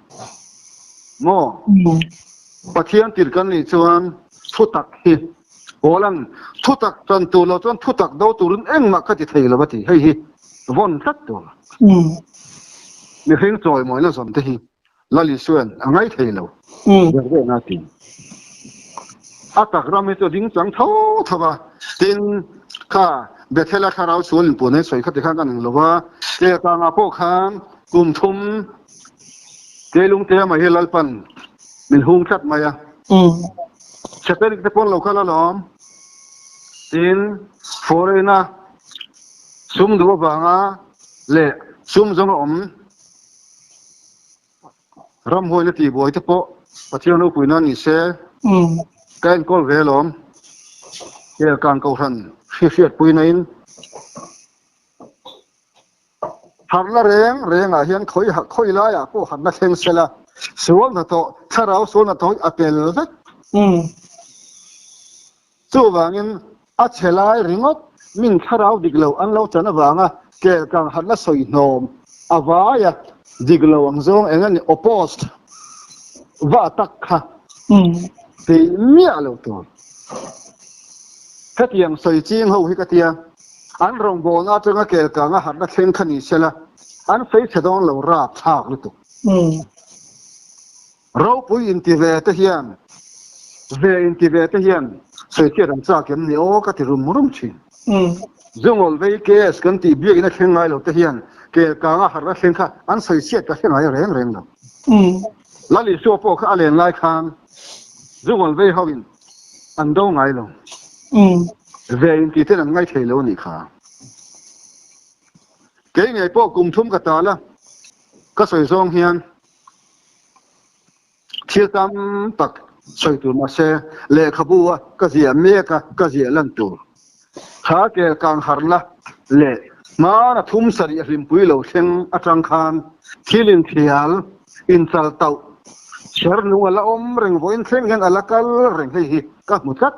maw? Pathian tirh kan nih chuan thutak hi Pawla'n thutak tan tur lo chuan thutak do turin engmah ka ti thei lo a ti. Hei hi vawn tlat tur. Mihring chawimawina zawn te hi Lal Isua'n a ngai thei lo ber ber a ti. A tak ram hi chu a ding chang tho tho va, tin kha Bethel-a thlarau sual inpuan hi sawi kha tikhan kan ang lo va, Kelkangah pawh khan kum thum Keilungtea mai hi Lalpan min hung tlat mai a. Satanic te pawn lo kal alawm. Tin, foreign-a sum duh avanga leh sum zawng a awm ramhuaina tihbuai te pawh Pathian ropuina ni se ka enkawl ve alawm. Kelkang Kohhran hriatpuina in. Harhna reng rengah hian khawi khawi laiah pawh harhna thleng se la, sual hnathawh, thlarau sual hnathawh hi a tel vek. Chuvangin a chhe lai ringawt min thlarau dik lo an lo chan avanga kelkang harhna sawi hnawm a vaia dik lo ang zawng eng a ni opposed va tak kha tih miah lo tur. Hetiang sawi ching ho hi ka tia. An rawngbawlna atanga kelkanga harhna thleng kha ni sela, an fei chhe dawn lo rap thlak lutuk. Ropui inti ve te hian, ve inti ve te hian sawichhiat an chak em ni aw ka ti rum rum thin. Zungawl vei KS kan tih biakina thleng ngai lo te hian kelkanga harhna thleng kha an sawichhiat ka hre ngai reng reng lo. Lal Isua pawh kha a len lai khan Zungawl vei ho in an do ngai lo. Ve in tih ten an ngai thei lo a nih kha. Kei ngei pawh kum thum ka tal a, ka sawi zawng hian thil tam tak sawi tur mahse lehkhabu a ka ziah mek a ka ziah lan tur kha kel kang harna leh hmana thum sarih hlimpui lo thleng atang khan thil inthial inchal tauh. Cher lung a la awm reng vawiin thleng hian a la kal reng hei hi ka hmu tlat.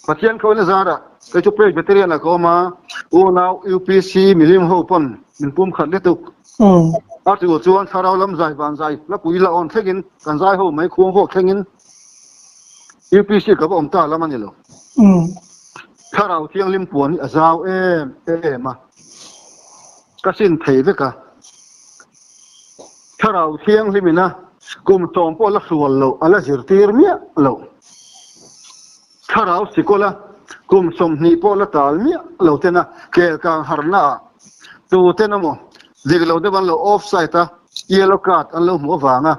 Pathian khawina zarah kei chu Presbyterian ah ka awm a, unau UPC milim ho pawn min pum khat lutuk. A tul chuan thlarau lam zai van zai hlapui la awn thlengin kan zai ho mai khuang vawk thlengin UPC ka va awm ta lam a ni lo. Thlarau thianghlim puan hi a zau em em a, ka sin thei vek a. Thlarau thianghlim ina kum sawm pawh la hrual loh a la zirtir miah loh. Thlarau sikawla kum 20 pawh la tal miah lo tena kelkang harnaah tuten emaw dik lo deuh an lo offside a, yellow card an lo hmuh avanga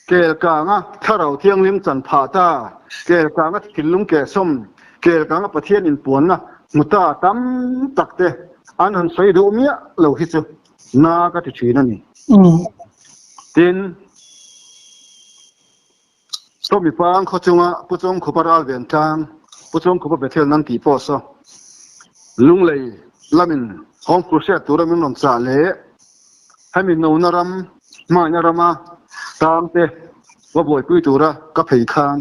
kelkanga Thlarau Thianghlim chan phah ta, kelkanga thinlung kehsawm, kelkanga Pathian inpuanna hmu ta tam tak te an han sawi duh miah lo hi chu na ka ti thin a ni. Tin. Sawmi pang khaw chunga Pu Chawngkhupa ral ven tlang, Pu Chawngkhupa Bethel nan tih pawh saw Lunglei lamin Home Crusade tura min rawn chah leh hemi nona ram, hmaina rama tangte va buaipui tura ka phei khan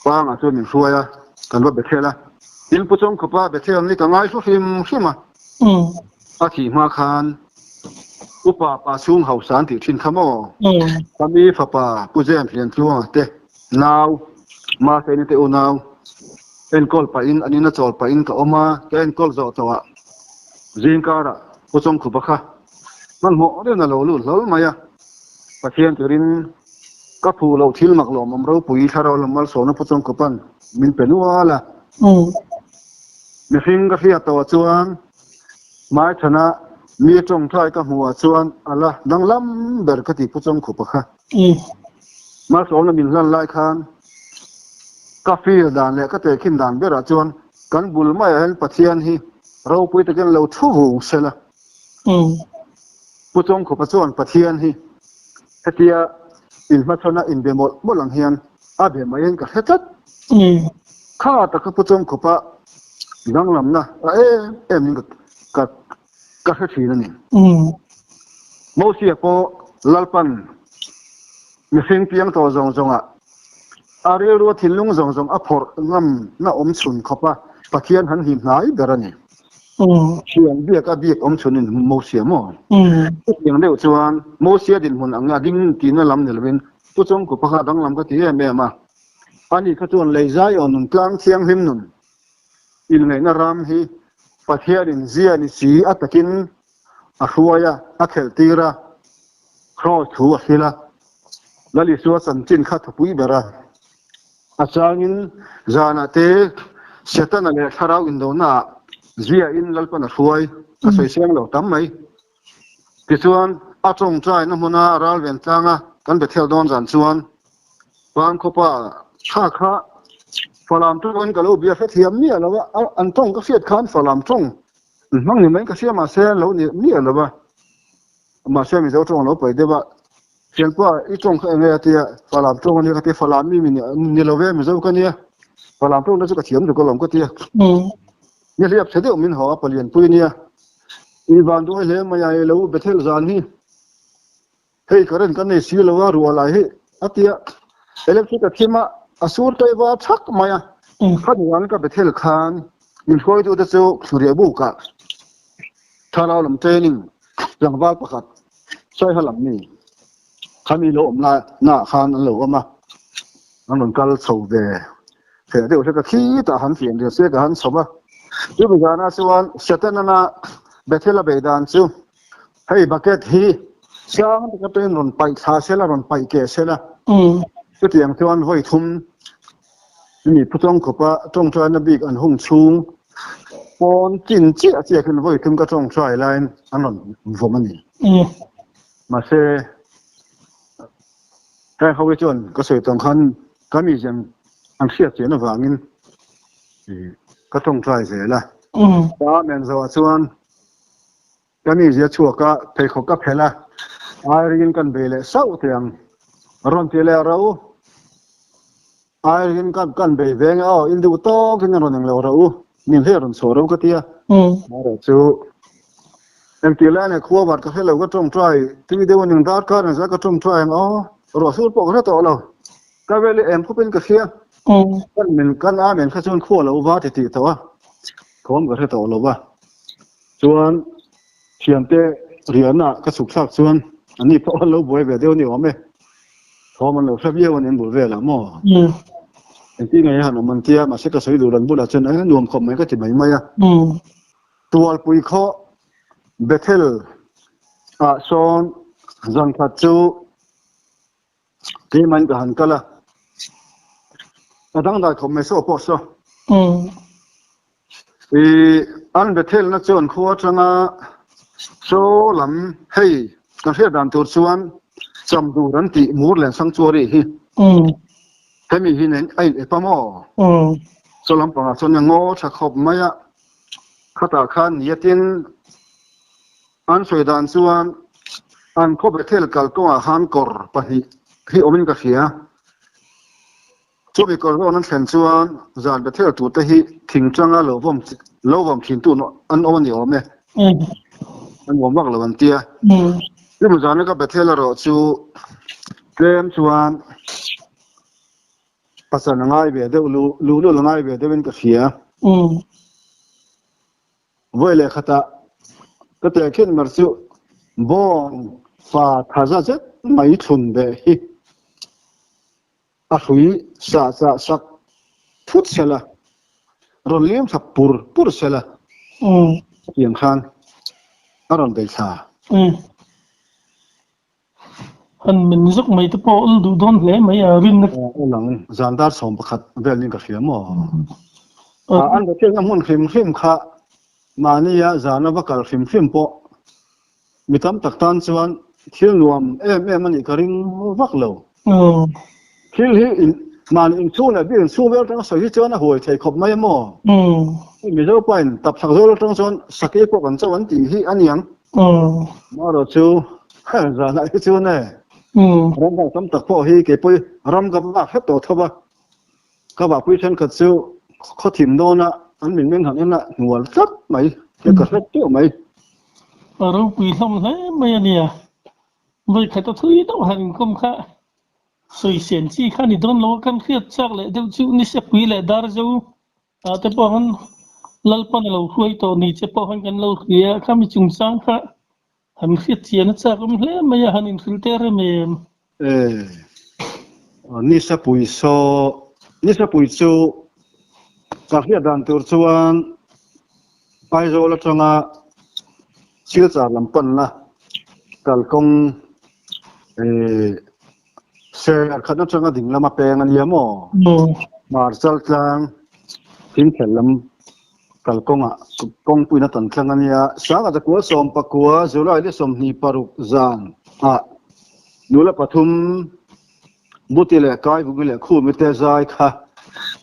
pangah chuan min hruai a, kan va Bethel a. Tin, Pu Chawngkhupa Bethel ni ka ngaihlu hrim hrim a. A thih hma khan upa pa chhung hausa an tih thin kha maw? Ka mi fapa Pu James Liantluanga te nau, Mahseni te unau enkawl pahin an ina chawl pahin ka awm a, ka enkawl zawh tawhah zingkarah Pu Chawngkhupa kha hmanhmawh deuhin a lo lut hlawl mai a, Pathian turin ka phu loh thil mak lawmawm ropui thlarau lam malsawmna Pu Chawngkhupa'n min pe nual a. Mihring ka hriat tawhah chuan Hmaichhana mi tawngtai ka hmuhah chuan a la danglam ber ka ti Pu Chawngkhupa kha. Malsawmna min hlan lai khan ka feel dan leh ka tehkhin dan berah chuan kan bul maiah hian Pathian hi ropui takin lo thu vung sela. Pu Chawngkhupa chuan Pathian hi hetia inhmachhana inbe mawlh mawlh ang hian a be maiin ka hre tlat. Kha taka Pu Chawngkhupa danglamna a em em in ka ka hre thin a ni. Mosia pawh Lalpan mihring piang tawh zawng zawngah a rilrua thinlung zawng zawng a phawrh ngamna awm chhun khawpa Pathian han hlim hnai ber a ni. Thian biak a biak awm chhunin Mosia maw? Chutiang deuh chuan Mosia dinhmun ang a ding tihna lam ni lovin Pu Chawngkhupa kha danglam ka ti em em a. Ani kha chuan lei zaiaw nun tlang thianghlim nun inngaihna ram hi Pathianin zia ni si a takin a hruai a, a khelh tir a, Kraws thu a hril a. Lal Isua chanchin kha thupui ber a. A changin zanah te Setana leh thlarau indonaah ziain Lalpan a hruai a sawi seng lo tam mai. Tichuan, a tawngtaina hmuna ral ven tlanga kan Bethel dawn zan chuan Vangkhawpa thla kha Falam tawngin ka lo bia hrethiam miah lo a, an tawng ka hriat khan Falam tawng hmang ni mai ka hria mahse an lo ni miah lo a, mahse Mizo tawng a lo paih deuh a, Thianpa i tawng kha enge a tia, Falam tawng a nia ka tia, Falam mi ni lo ve Mizo ka nia, Falam tawng te chu ka thiam duk alawm ka tia. Ni hliap chhe deuh min haw a palianpui nia. I van duai hle mai a, i lo Bethel zan hi hei current kan nei si lo a, ruah lai hi a tia electric a thim a, a sur tai va thak mai a. Kha nuan ka Bethel khan min hruaitu te chu riah bukah thlarau lam training tlangval pakhat Saiha lam mi khami lo awm lai naah khan an lo awm a, an rawn kal chho ve. Feh deuh hlek a khitah han fian riat se ka han chhawm a. Chumi zanah chuan Setana Bethel a bei dan chu hei bucket hi sang tak atangin rawn paih thla sela, rawn paih keh sela. Chutiang chuan vawi thum mi phu tawng khawpa tawngtaina bik an hung chhung pawn chin chiah chiah khin vawi thum ka tawngtai laiin an rawn vawm a ni. Mahse heng ho hi chuan ka sawi tawng khan Ka miziam an hriat chian avangin ka tawngtai zel a. Ka men zawhah chuan ka mizia chhuak a, pheikhawk ka phelh a, airingin kan bei leh sauh teh ang. Rawn ti leh ro. Airingin kan bei ve nge aw, in duh tawkin a rawn englo ro u, min hle rawn chhuah ro ka ti a. Amaherawhchu. Engtir lai ania khua var ka hre lo ka tawngtai tui deuh aning darkar ang zah ka tawngtai ang aw ruah sur pawh ka hre tawh lo ka vel hi eng khawpin ka hria kan min kan amen kha chuan khua lo va ti tih tawh a thawm ka hre tawh lo va chuan thiante riahna ka chhuk thlak chuan ani pawh an lo buai ve deuh a ni awm e thawm an lo hre viau a ni an bul velah maw engtin nge han awm an tia mahse ka sawi duh dan bulah chuan e nuam khawp mai ka ti mai mai a. Tualpui khaw Bethel ah sawn zan khat chu keimahin ka han kal a, a dangdai khawp mai saw pawh saw. I an Bethel na chuan khua atanga saw lam hei kan hriat dan tur chuan cham dur an tih mur len sang chuari hi hemi hi nen a in ep a maw? Saw lampangah chuan a ngaw tha khawp mai a. Khatah khan niatin an sawi dan chuan an khaw Bethel kalkawngah khan kawr pahnih hi awmin ka hria. Chumi kawr zawn an thlen chuan zan Bethel turte hi thing tanga lo vawm lo vawm thintu an awm a ni awm e. An vawm vak lo an tia. Chumi zana ka Bethel erawh chu tlem chuan Pasal a ngai ve deuh, lu luhlul a ngai ve deuhin ka hria. Vawi leh khatah ka tehkhin mer chu bawng fa thaza zet mai thlun beh hi a hrui sah chah sak thut sela, rawn liam thla pur pur sela tiang khan a rawn bei thla. Han min zuk mai te pawh ul duh dawn hle mai a rinna. Aw lang zan dar 11 vel nin ka hria maw? An Pathian a hmun hrim hrim kha mahnia zana va kal hrim hrim pawh mi tam tak tan chuan thil nuam em em a nih ka ring vak lo. Thil hi mahni inchhung leh biak inchhung vel atanga sawi hi chuan a huai thei khawp mai a maw? Mizo pain tapchhak zawl atang chuan sakei pawh kan cho an tih hi a niang. Marawh chu zanah hi chuan e ram vak tam tak pawh hi kei pawh ram ka vak hrep tawh tho va, ka vahpui thenkhat chu khaw thim dawna an min meng han en a hnual tlat mai, ka hre teuh mai. A ropui hlawm hle mai a nia. Vawi khat a thui deuh han inkawm kha sawi sen chi kha ni dawn lo a, kan hriat chak leh deuh chu Nisepui leh Darzo ah te pawh han Lalpan a lo hruai tawh ni che pawh han kan lo hria a, khami chungchang kha han hriat chian a chak awm hle mai a, han inhrilh teh rem em? E, Nisapui saw, Nisapui chu ka hriat dan tur chuan Aizawl atanga Silchar lam panna kalkawng ser khat atanga ding lama peng a nia maw? Hmarchal tlang thingthel lam kalkawngah kawngpuiin a tan tlang a nia. Sangha zakua 19 July ni 26 zan ah nula pathum Buti leh Kaivungi leh Khumi te zai kha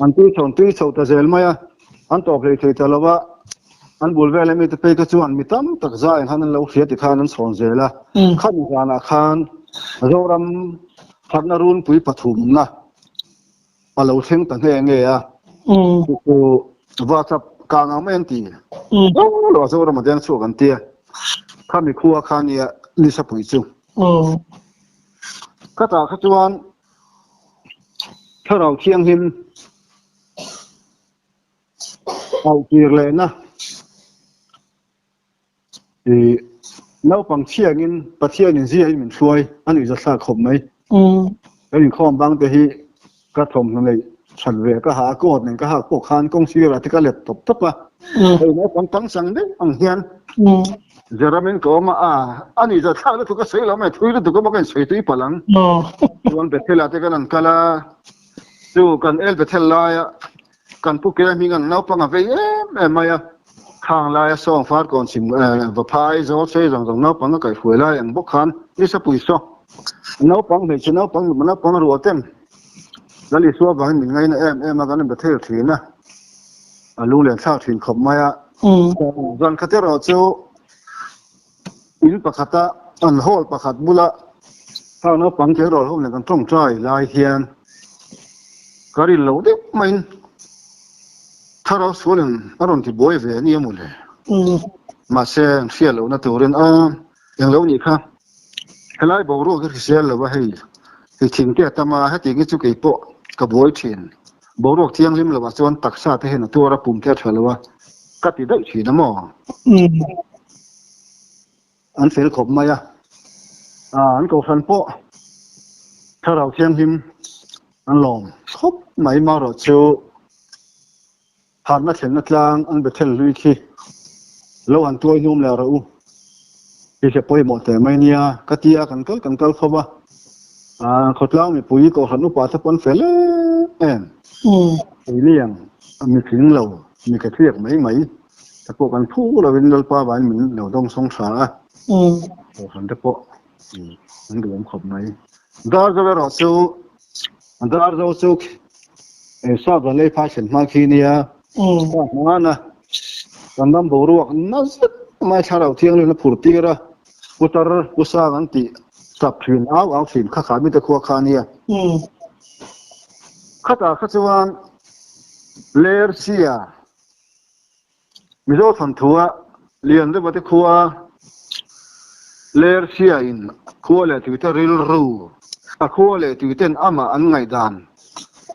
an tui chho an tui chho ta zel mai a, an tawp hlei thei ta lo a, an bul vel ami te phei kha chuan mi tam tak zai ang khan an lo hria ti khan an chhawn zel a, khami zanah khan Zoram harhna runpui pathumna a lo thleng ta nghe nghe a, chu chu Vachap kang ang mai an ti, lo Zoram a deng chhuak an tia, khami khua kha nia Nisapui chu. Khatah kha chuan Thlarau Thianghlim auhtir lehna i naupang chhiangin Pathianin ziahin min hruai a nuih zathlak khawp mai. Kan inkhawm bang te hi ka thawmhnaw neih that ve ka ha a, coat nen ka hak pawh khan kawng sirah te ka let tawp tawp a, hei naupang pangchang deuh ang hian Zeramin ka awm a, a a nih zat thlak lutuk a sawi lo mai, thui lutuk a bawk a insawi tui palh ang. Chuan Bethel ah te kan han kal a, chu kan El Bethel laia kan pu ke hming an naupang a vei em em mai a, khang laia sawng far kawn chhim vaphai zawl sei zawng zawng naupang a kaihhruai lai ang bawk khan nisa pui saw naupang hmeichhe naupang mipa naupang rual ten Lal Isua vangin min ngaina em em a, kan inbethel thin a, a lunglen thlak thin khawp mai a. Zan khat erawh chu in pakhata an hall pakhat bula khang naupang tleirawl ho nen kan tawngtai lai hian ka rin loh deuh maiin Thlarau sualin a rawn ti buai ve a nia mawle. Mahse, an hriat lohna turin a englo nih kha. Helai boruak hi hrisel lo a hei, hei thingte a tam a, hetiang hi chu kei pawh ka buai thin. Boruak thianghlim lovah chuan taksa te hian a tuar a, pum te a tha lo a, ka ti daih thin a maw? An fel khawp mai a, an kohhran pawh thlarau thianghlim an lawm khawp mai marawh chu Harhna thlenna tlang an Bethel hlui khi lo han tuai hnum leh rawh u tih hi a pawimawh teh mai nia ka ti a, kan kal kan kal khawp a, khawtlang mipui kohhran upa te pawh an fel em em. Keiliang mi tling lo, mi ka tliak mai mai te pawh kan phu lovin Lalpa vangin min lo dawng sawng tha a, kohhran te pawh an duhawm khawp mai. Darzo erawh chu Darzo chu sap van lei phai thlen hma khi nia ka hman a, kan ram boruak na zet mai thlarau thianghlim a phur tir a, putar pu sang an tih tap thin au au thin kha kha mite khua kha nia. Khatah kha chuan Lersia Mizo thawnthua lian deuh te khua Lersia in khua leh tuite rilru a khua leh tuiten amah an ngaihdan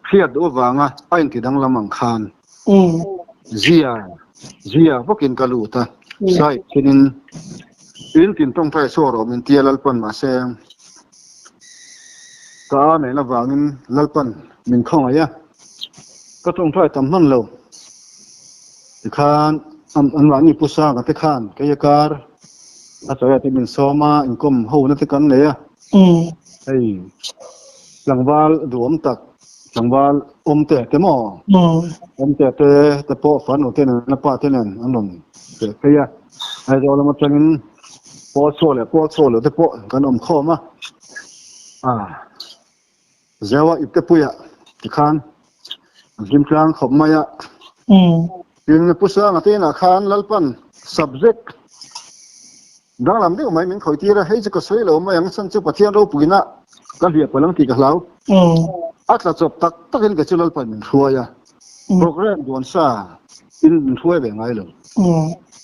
hriat duh avanga a inti danglam ang khan zia zia bawkin ka lut a, side thinin in tin tawngtai chhuak rawh min tia Lalpan mahse ka amen avangin Lalpan min khawngaih a. Ka tawngtai tam hman lo. Tikhan an mahni pu Sanga te khan kei a kar a chawi te min sawm a, inkawm ho na te kan nei a. Hei tlangval duhawm tak, tlangval awm te te maw? Awm te te te pawh farnu te nen a pa te nen an rawn tel phei a. Aizawl lam atangin pawl chhuak leh pawl chhuak lo te pawh kan awm khawm a. Zewa ipte puiah tikhan an hlim tlang khawp mai a. Tin, Pu Sanga te inah khan Lalpan subject danglam deuh mai min khawih tir a, hei chu ka sawi lo mai ang, chhan chu Pathian ropuina ka hliah palh ang tih ka hlau. A tla chawp tak takin kei chu Lalpan min hruai a, program duan sa in min hruai ve ngai lo.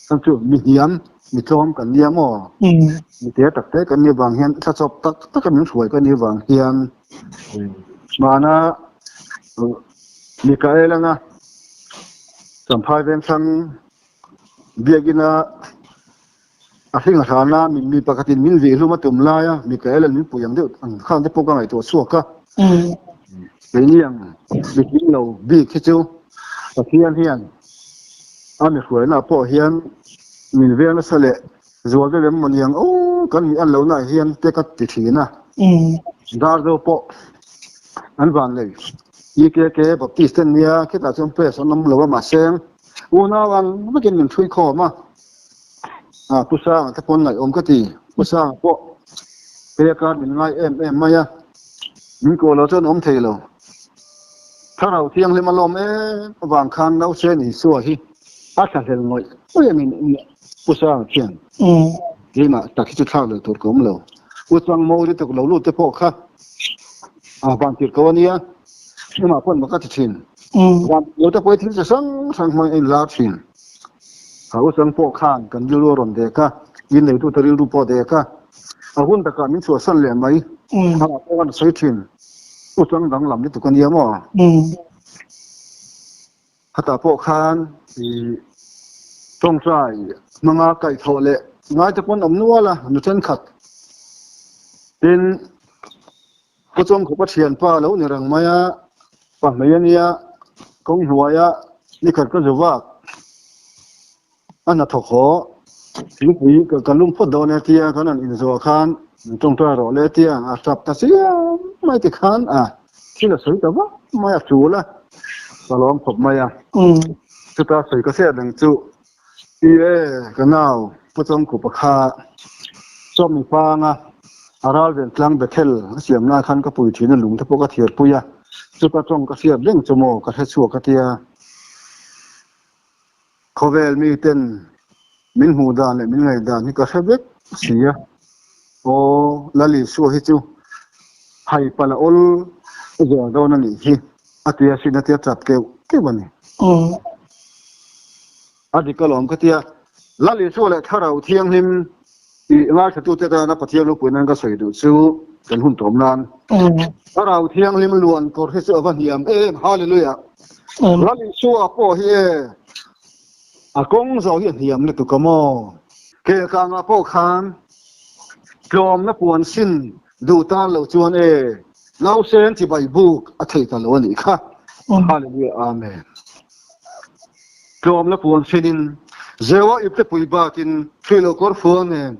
Chhan chu mi hniam Mi tlawm kan nia maw? Mi te tak te kan nih vang hian thla chawp tak taka min hruai ka nih vang hian hmana Mikael anga Champhai Vengthlang biakina a hring a hrana min mi pakhatin min vih hlum a tum laia Mikael an min pui ang deuh ang khan te pawh ka ngaihtuah chhuak a. Keini ang mi tling lo bik hi chu Pathian hian A mi hruaina pawh hian min veng nasa leh zual deuh em maw niang aw kan mi an lohna ah hian te ka ti thin a. Darzo pawh an van nei. EKK Baptist te nia khitah chuan press an awm lo a mahse unau ang vekin min hrui khawm a. Pu Sanga te pawn ngaihawm ka ti. Pu Sanga pawh keia kar min ngai em em mai a, min kuah lo chuan awm thei lo. Thlarau Thianghlim a lawm em avang khan Nausen Isua hi a thlahlel ngawih ngawih a ni Pu Sanga khian. Keimah tak hi chu thlak leh tur ka awm lo. U Changmawi lutuk lo lut te pawh kha a van tir ko a nia. Amah pawn mak a ti thin. Van lo te pawh hi thil chi hrang hrang hmangin a inlar thin. Ka u Chang pawh khan kan rilru a rawn dek a, in neitute rilru pawh a dek a. A hun takah min chhuahsan leh mai. Amah pawh khan a sawi thin. U Chang danglam lutuk a nia maw? Khatah pawh khan i tawngtai hmanga kaihthawh leh ngaite pawn awm nual a, nu thenkhat. Tin, Pu Chawngkhupa thianpa lo ni reng mai a, pa hmei a nia, kawng hnuaia nikhat ka zu vak a hnathawk haw thingpui ka lum phawt dawn e tia kan han inzuah khan min tawngtai rawh le tia a tap ta chiam mai ti khan a thil a sawi ta vak mai a tul a, ka lawm khawp mai a. Chuta sawi ka hriat reng chu I e, ka nau, Pu Chawngkhupa kha sawmi panga a ral ven tlang Bethel a siam lai khan ka pui thin a, lung te pawh ka thiar pui a, chuta tawng ka hriat reng chu maw ka hre chhuak a tia. Khawvel miten min hmuh dan leh min ngaih dan hi ka hre vek si a, aw Lal Isua hi chu hai palh a awl zel dawn a nih hi. A tia sin a tia tap keuh keuh a ni. A dik alawm ka tia. Lal Isua leh Thlarau Thianghlim i ngaithlatute tana Pathian ropui nan ka sawi duh chu kan hun tawm nan. Thlarau Thianghlim luan kawr hi chu a va hniam em! Hallelujah! Lal Isua pawh hi e a kawng zawh hi a hniam lutuk a maw? Kelkangah pawh khan tlawmna puan sin duh tan lo chuan e nausen chibai buk a thei ta lo a nih kha. Hallelujah! Amen! Tlawmna puan sinin Zewa ipte pui bakin hrui lo kawr fual nen,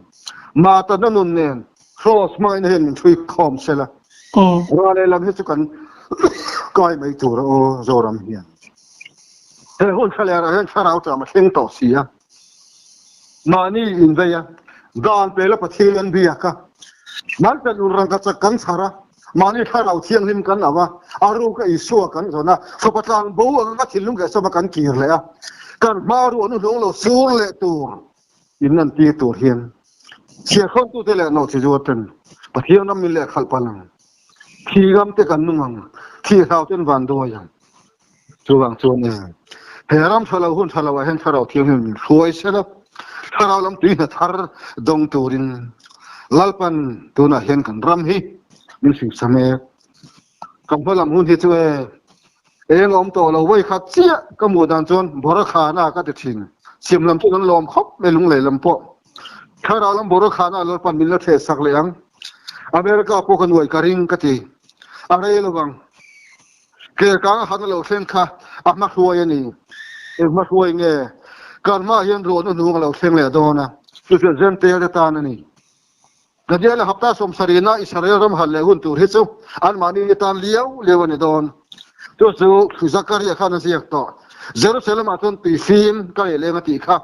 Matanna nun nen Kraws hmangin hian min hrui khawm sela. Ral lehlam hi chu kan kai mai tur a aw Zoram hian. He hun thla leh rah hian thlarau ṭam a thleng tawh si a. Mahni invei a, dan pela Pathian an biak a, Malta nun rangkachak kan chhar a, Mahni thlarau thianghlim kan au a, a ruka Isua kan zawn a, fapa tlang bo anga thinlung leh sawma kan kir leh a, kan hma ruah nu hlung lo sur leh tur in an tir tur hian chhiarkhawntute leh nawhchi zuarten Pathian ram min lehkhalh palh ang, thi ngamte kan nung ang, thi hlauten van duai ang. Chuvang chuan e, he ram tha lo hun tha lo ah hian thlarau thianghlim min hruai sel a, thlarau lam tui hna thar dawng turin Lalpan tunah hian kan ram hi min hrilhsa mek. Kan hma lam hun hi chu e, eng a awm tawh lo vawi khat chiah ka hmuh dan chuan Borakhana ka ti thin. Siam lam chu kan lawm khawp mai lunglei lam pawh. Thlarau lam Borakhana Lalpan min la theh sak leh ang. America pawh ka nuai ka ring ka ti. A rei lovang. Kelkang a han a lo thleng kha a hma hruai a ni. Eng hma hruai nge? Kan hmaah hian ruahna hnung a lo thleng leh dawn a, chu chu Jentail te tan a ni. Daniela hapta sawmsarihna Israel ram han leh hun tur hi chu anmahni tan liau liau a ni dawn. Chu chu Zakaria khan a ziak tawh. Jerusalem-ah chuan tui fim ka leh leng a tih kha.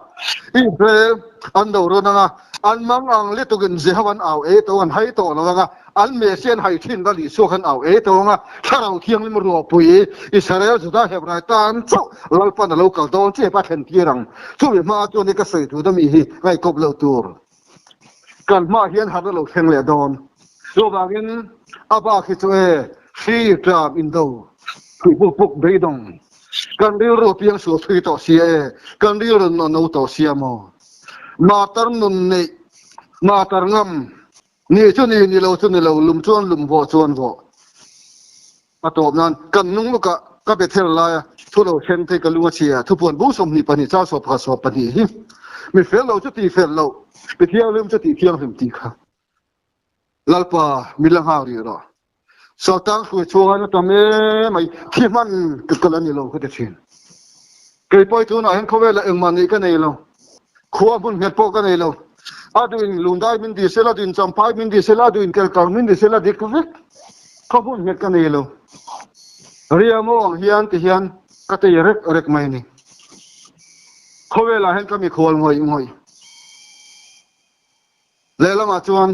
Israel an do rawn ang a, an mang ang litukin Jehovah an au ei tawh ang, an hai tawh lo ang a, An Messiah an hai thin ral Isua khan au ei tawng a, Thlarau Thianghlim ruahpui Israel Juda Hebrai tan chauh Lalpan a lo kal dawn chiah pa thlen tir ang. Chumi hma chuan i ka sawi tur dami hi ngaihkawp lo tur. Kan hmaah hian harna lo thleng leh dawn. Chuvangin a bak hi chu e, hri tlam indo tih puk puk beidawng. Kan rilru piang sual thui tawh sia e, kan rilru no tawh sia maw. Martar nun neih, martar ngam. Ni chu ni, ni lo chu ni lo, lum chuan lum, vawh chuan vawh. A tawp nan, kan nung lukah ka Bethel laia thu lo thleng phei ka lung a chhia, thupuan bung 22 char sawpkhat sawp pahnih hi mi fel lo chu tih fel loh, mi thianghlim chu tih thianghlim tih kha. Lalpa, mi la nghak rih rawh. Saltang hruai chhuanga na tam em mai, thi hman ka kal a ni lo ka ti thin. Kei pawh hi tunah hian khawvelah engmah neih ka nei lo, khua hmun nghet pawh ka nei lo. A duhin Lungdai min ti sela, a duhin Champhai min ti sela, a duhin Kelkang min ti sela dik vek khaw hmun nghet ka nei lo. Riamo ang hian ti hian ka tei rek rek mai a ni. Khawvelah hian ka mikhual ngawih ngawih. Lehlamah chuan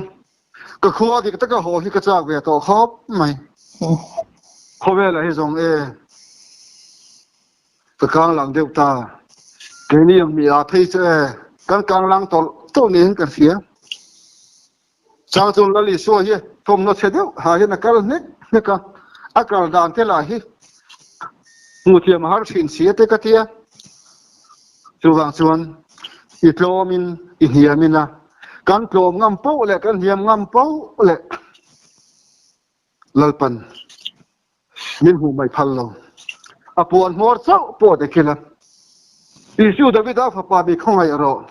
ka khua dik taka haw hi ka chak ve tawh khawp mai. Khawvelah hi zawng e ka kang lang deuh ta. Keini ang mi ah phei chu e kan kang lang tawlh tawlh niin ka hria. Chang chuan Lal Isua hi thawmhnaw chhe deuh ha hian a kal hnek hnek a, a kal dan te lah hi hmuh thiam a har thin si a te ka tia. Chuvang chuan i tlawmin i hniamin a, kan tlawm ngam poh leh kan hniam ngam poh leh Lalpan min hmuh mai phal lo. A puan hmawr chauh pawh te khil a, Isu Davida fapa mi khawngaih rawh.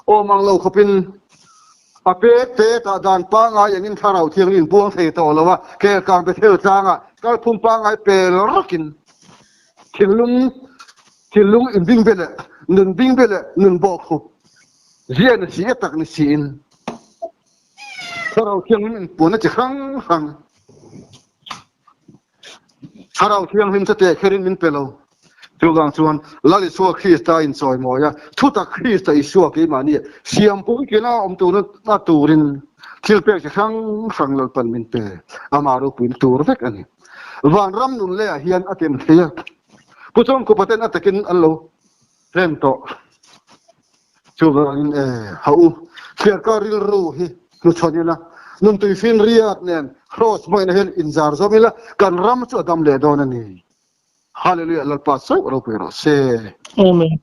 Awm ang lo khawpin a pek te tah dan pangngai engin thlarau thianghlim buang thei tawh lo a, Kelkang Bethel tlangah kalphung pangngai pel rakin Thinlung thinlung inbing be leh nun bing be leh nun bawh khup zia ni si e tak ni siin Thlarau Thianghlim inpuanna chi hrang hrang Thlarau Thianghlim chu teh kherin min pe lo. Chuvang chuan Lal Isua Krista inchawimawi a, thutak Krista Isua keimahni siampui kina awm turna turin thil pek chi hrang hrang Lalpan min pe. Amah ropuina tur vek a ni. Vanram nun leiah hian a tem thei a, Pu Chawngkhupa ten a takin an lo hlen tawh. Chuvangin e, ha u, thliarkar rilru hi hnuchhawn ila, nuntui finriat nen Kraws hmawihna hian inzar zawm ila, kan ram chu a dam leh dawn a ni. Hallelujah, Lalpa chauh ropui rawh se. Amen.